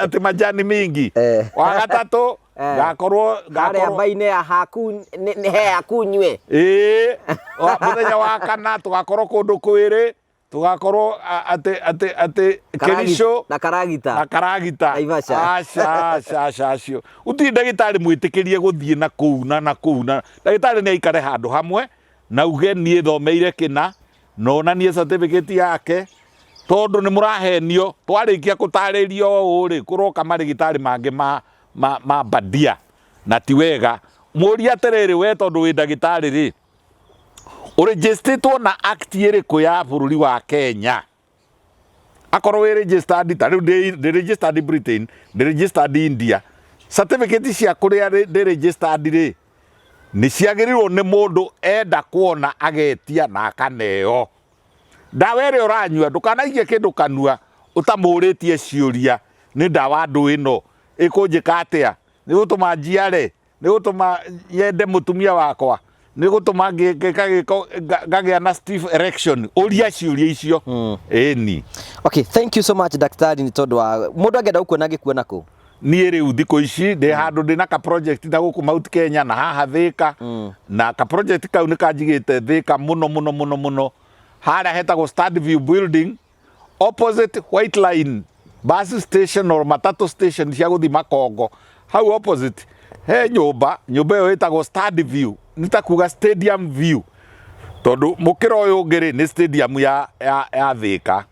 atĩ majani mingi, wa gatatũ ngakorwo harĩa mbainĩ ya haku nĩ he hakunywe. Ĩĩ, mũthenya wa kana tũgakorwo kũndũ kwĩrĩ, tũgakorwo atĩ atĩ atĩ Kericho na Karagita na Karagita. Naivasha. Aca aca aca acio gũtirĩ ndagĩtarĩ mwĩtĩkĩrie gũthiĩ na kũu na kũu, na ndagĩtarĩ nĩ aikare handũ hamwe na uge niĩ thomeire kĩna na onanie certificate yake, tondũ nĩ mũrahenio. Twarĩkia gũtarĩrio ũũ rĩ, kũroka marĩgĩtarĩ mangĩ ma mbandia na ti wega. Mũrie atĩrĩrĩ, we tondũ wĩ ndagĩtarĩ rĩ, ũrĩnjĩstĩtwo na act ĩrĩkũ ya bũrũri wa Kenya? Akorwo wĩ registered, ta rĩu ndĩ registered Britain, ndĩ registered India, certificate cia kũrĩa ndĩ registered rĩ, nĩ ciagĩrĩirwo nĩ mũndũ enda kuona agetia na akaneo. Ndawa ĩrĩa ũranyua ndũkanaigie kĩndũ kanua ũtamũrĩtie ciũria, nĩ ndawa ndũ ĩno ĩkũnjĩka atĩa, nĩ gũtũma njiare, nĩ gũtũma nyende mũtumia wakwa, nĩ gũtũma ngĩka gĩko ngagĩa na stiff erection. Ũria ciũria icio. Ĩni. Okay, thank you so much daktari, nĩ tondũ wa mũndũ angĩenda gũkuona angĩkuona kũ? Niĩ rĩu thikũ ici ndĩ handũ ndĩ na ka project na gũkũ Mount Kenya na haha Thĩka, na ka project kau nĩ kanjigĩte Thĩka mũno mũno mũno mũno, harĩa hetagwo Stand View Building opposite White Line bus station or matatu station cia gũthiĩ Makongo, hau opposite he nyũmba, nyũmba ĩyo ĩtagwo Stand View, nĩ ta kuga Stadium View, tondũ mũkĩra ũyũ ũngĩ rĩ nĩ stadium ya Thĩka.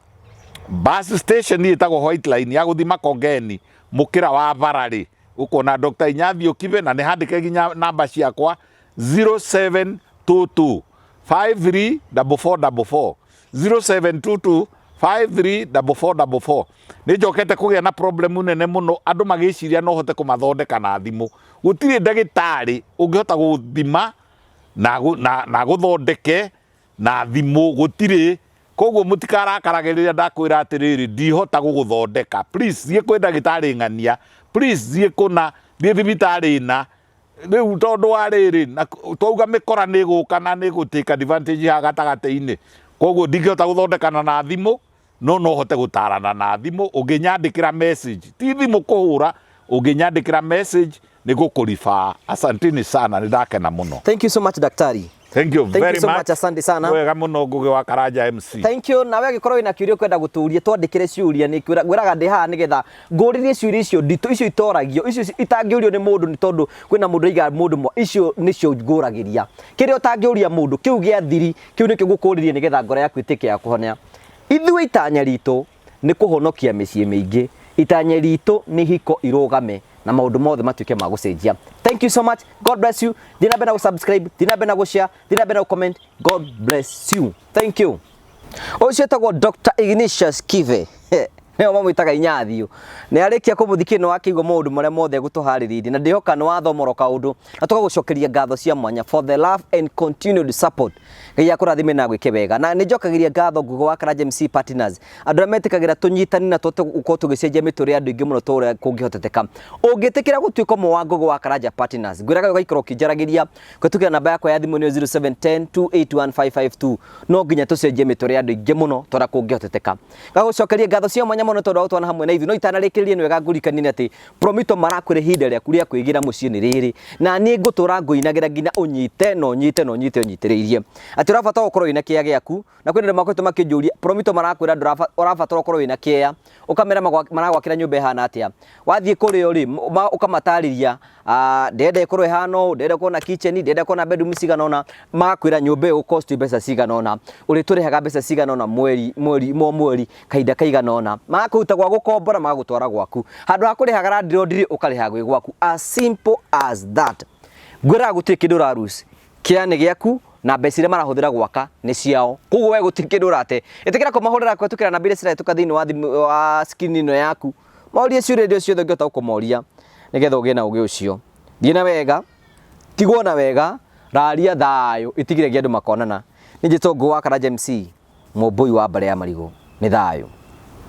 Bus station ĩtagwo White Line ya gũthiĩ Makongeni, mũkĩra wa bara rĩ ũkuona Dr. Inyathiũ Kibe, na nĩ handĩke nginya namba ciakwa 0722 534444 0722 534444. Nĩ njokete kũgĩa na problem nene mũno, andũ magĩciria no hote kũmathondeka na thimũ. Gũtirĩ ndagĩtarĩ ũngĩhota gũthima na na gũthondeke na thimũ, gũtirĩ. Koguo mũtikarakarage rĩrĩa ndakwĩra atĩrĩrĩ, ndihota gũgũthondeka. Please thiĩ kwĩ ndagĩtarĩ ng'ania, please thiĩ kũna, thiĩ thibitarĩ ĩna. Rĩu tondũ wa rĩrĩ, na twauga mĩkora nĩ ĩgũka na nĩ ĩgũ take advantage haha gatagatĩ-inĩ, koguo ndingĩhota gũthondekana na thimũ, no no hote gũtarana na thimũ ũngĩnyandĩkĩra message, ti thimũ kũhũra, ũngĩnyandĩkĩra message nĩ ngũkũribaa. Asanteni sana, nĩ ndakena mũno. Thank you so much daktari. Thank you Thank you very so much. much, asante sana. Nĩ wega mũno Ngũgĩ wa Karanja MC. Thank you. Nawe angĩkorwo wĩna kĩũria ũkwenda gũtũria twandĩkĩre ciũria nĩ ngwĩraga ndĩ haha nĩgetha ngũrĩrie ciũria icio nditũ icio itoragio icio itangĩũrio nĩ mũndũ nĩ tondũ kwĩna mũndũ aiga mũndũ mwa icio nĩcio ngũragĩria kĩrĩa ũtangĩũria mũndũ kĩu gĩa thiri kĩu nĩkĩo ngũkũrĩria nĩgetha ngoro yaku ĩtuĩke ya kũhona. Ithuĩ itanya ritũ nĩ kũhonokia mĩciĩ mĩingĩ itanya ritũ nĩ hiko irũgame na maũndũ mothe matuĩke ma gũcenjia. Thank you so much, God bless you. Thiĩ na mbere na gũ-subscribe, thiĩ na mbere na gũ-share, thiĩ na mbere na gũ-comment. God bless you, thank you. Ũcio etagwo Dr. Ignatius Kibe nĩo mamwĩtaga Inyathiũ. Nĩ arĩkia kũmũthikia nĩ wakĩigua maũndũ marĩa mothe egũtũharĩrĩirie na ndĩhoka nĩ wathoma oro kaũndũ na tũgagũcokeria ngatho cia mwanya for the love and continued support. Ngai akũrathime na agwĩke wega. Na nĩ njokagĩria ngatho Ngũgĩ wa Karanja MC Partners, andũ arĩa metĩkagĩra tũnyitani na tũhote gũkorwo tũgĩcenjia mĩtũrĩre ya andũ aingĩ mũno ta ũrĩa kũngĩhoteteka. Ũngĩtĩkĩra gũtuĩka ũmwe wa Ngũgĩ wa Karanja Partners, ngwĩraga ũgaikara ũkĩnjaragĩria kũhĩtũkĩra namba yakwa ya thimũ nĩyo 0710 281552. No nginya tũcenjie mĩtũrĩre ya andũ aingĩ mũno ta ũrĩa kũngĩhoteteka. Ngagũcokeria ngatho cia mwanya mũno tondũ wa gũtwana hamwe na ithuĩ. No itanarĩkĩrĩria nĩ wega ngũririkanie atĩ Promito marakwĩra ihinda rĩaku rĩa kwĩgĩra mũciĩ nĩ rĩrĩ, na niĩ ngũtũra ngũinagĩra nginya ũnyite na ũnyite na ũnyite ũnyitĩrĩirie. Atĩ ũrabatara gũkorwo wĩna kĩea gĩaku, na kwĩna andũ makoretwo makĩnjũria Promito marakwĩra ũrabatara ũkorwo wĩna kĩea, ũkamera maragwakĩra nyũmba ĩhana atĩa. Wathiĩ kũrĩ o rĩ, ũkamatarĩria ndĩrenda ĩkorwo ĩhana ũũ, ndĩrenda ĩkorwo na kitchen, ndĩrenda ĩkorwo na bedroom cigana ũna, magakwĩra nyũmba ĩyo ĩgũ-cost mbeca cigana ũna, ũrĩtũrĩhaga mbeca cigana ũna mweri, mweri, o mweri, kahinda kaigana ũna. Magakũruta gwa gũkombora magagũtwara gwaku. Handũ ha kũrĩhaga landlord rĩ, ũkarĩhaga gwĩ gwaku. As simple as that. Ngwĩraga gũtirĩ kĩndũ ũra lose. Kĩea nĩ gĩaku na mbeca iria marahũthĩra gwaka nĩ ciao. Koguo we gũtirĩ kĩndũ ũrate. Ĩtĩkĩra kũmahũrĩra kũhĩtũkĩra namba iria cirahĩtũka thĩinĩ wa thimũ wa screen ĩno yaku. Morie ciũria iria ciothe ũngĩhota kũmoria nĩgetha ũgĩe na ũgĩ ũcio. Thiĩ na wega, tigwo na wega, raria thayũ itigire andũ makonana. Niĩ njĩtwo Ngũgĩ wa Karanja MC, mũmbũi wa mbarĩ ya marigũ. Nĩ thayũ.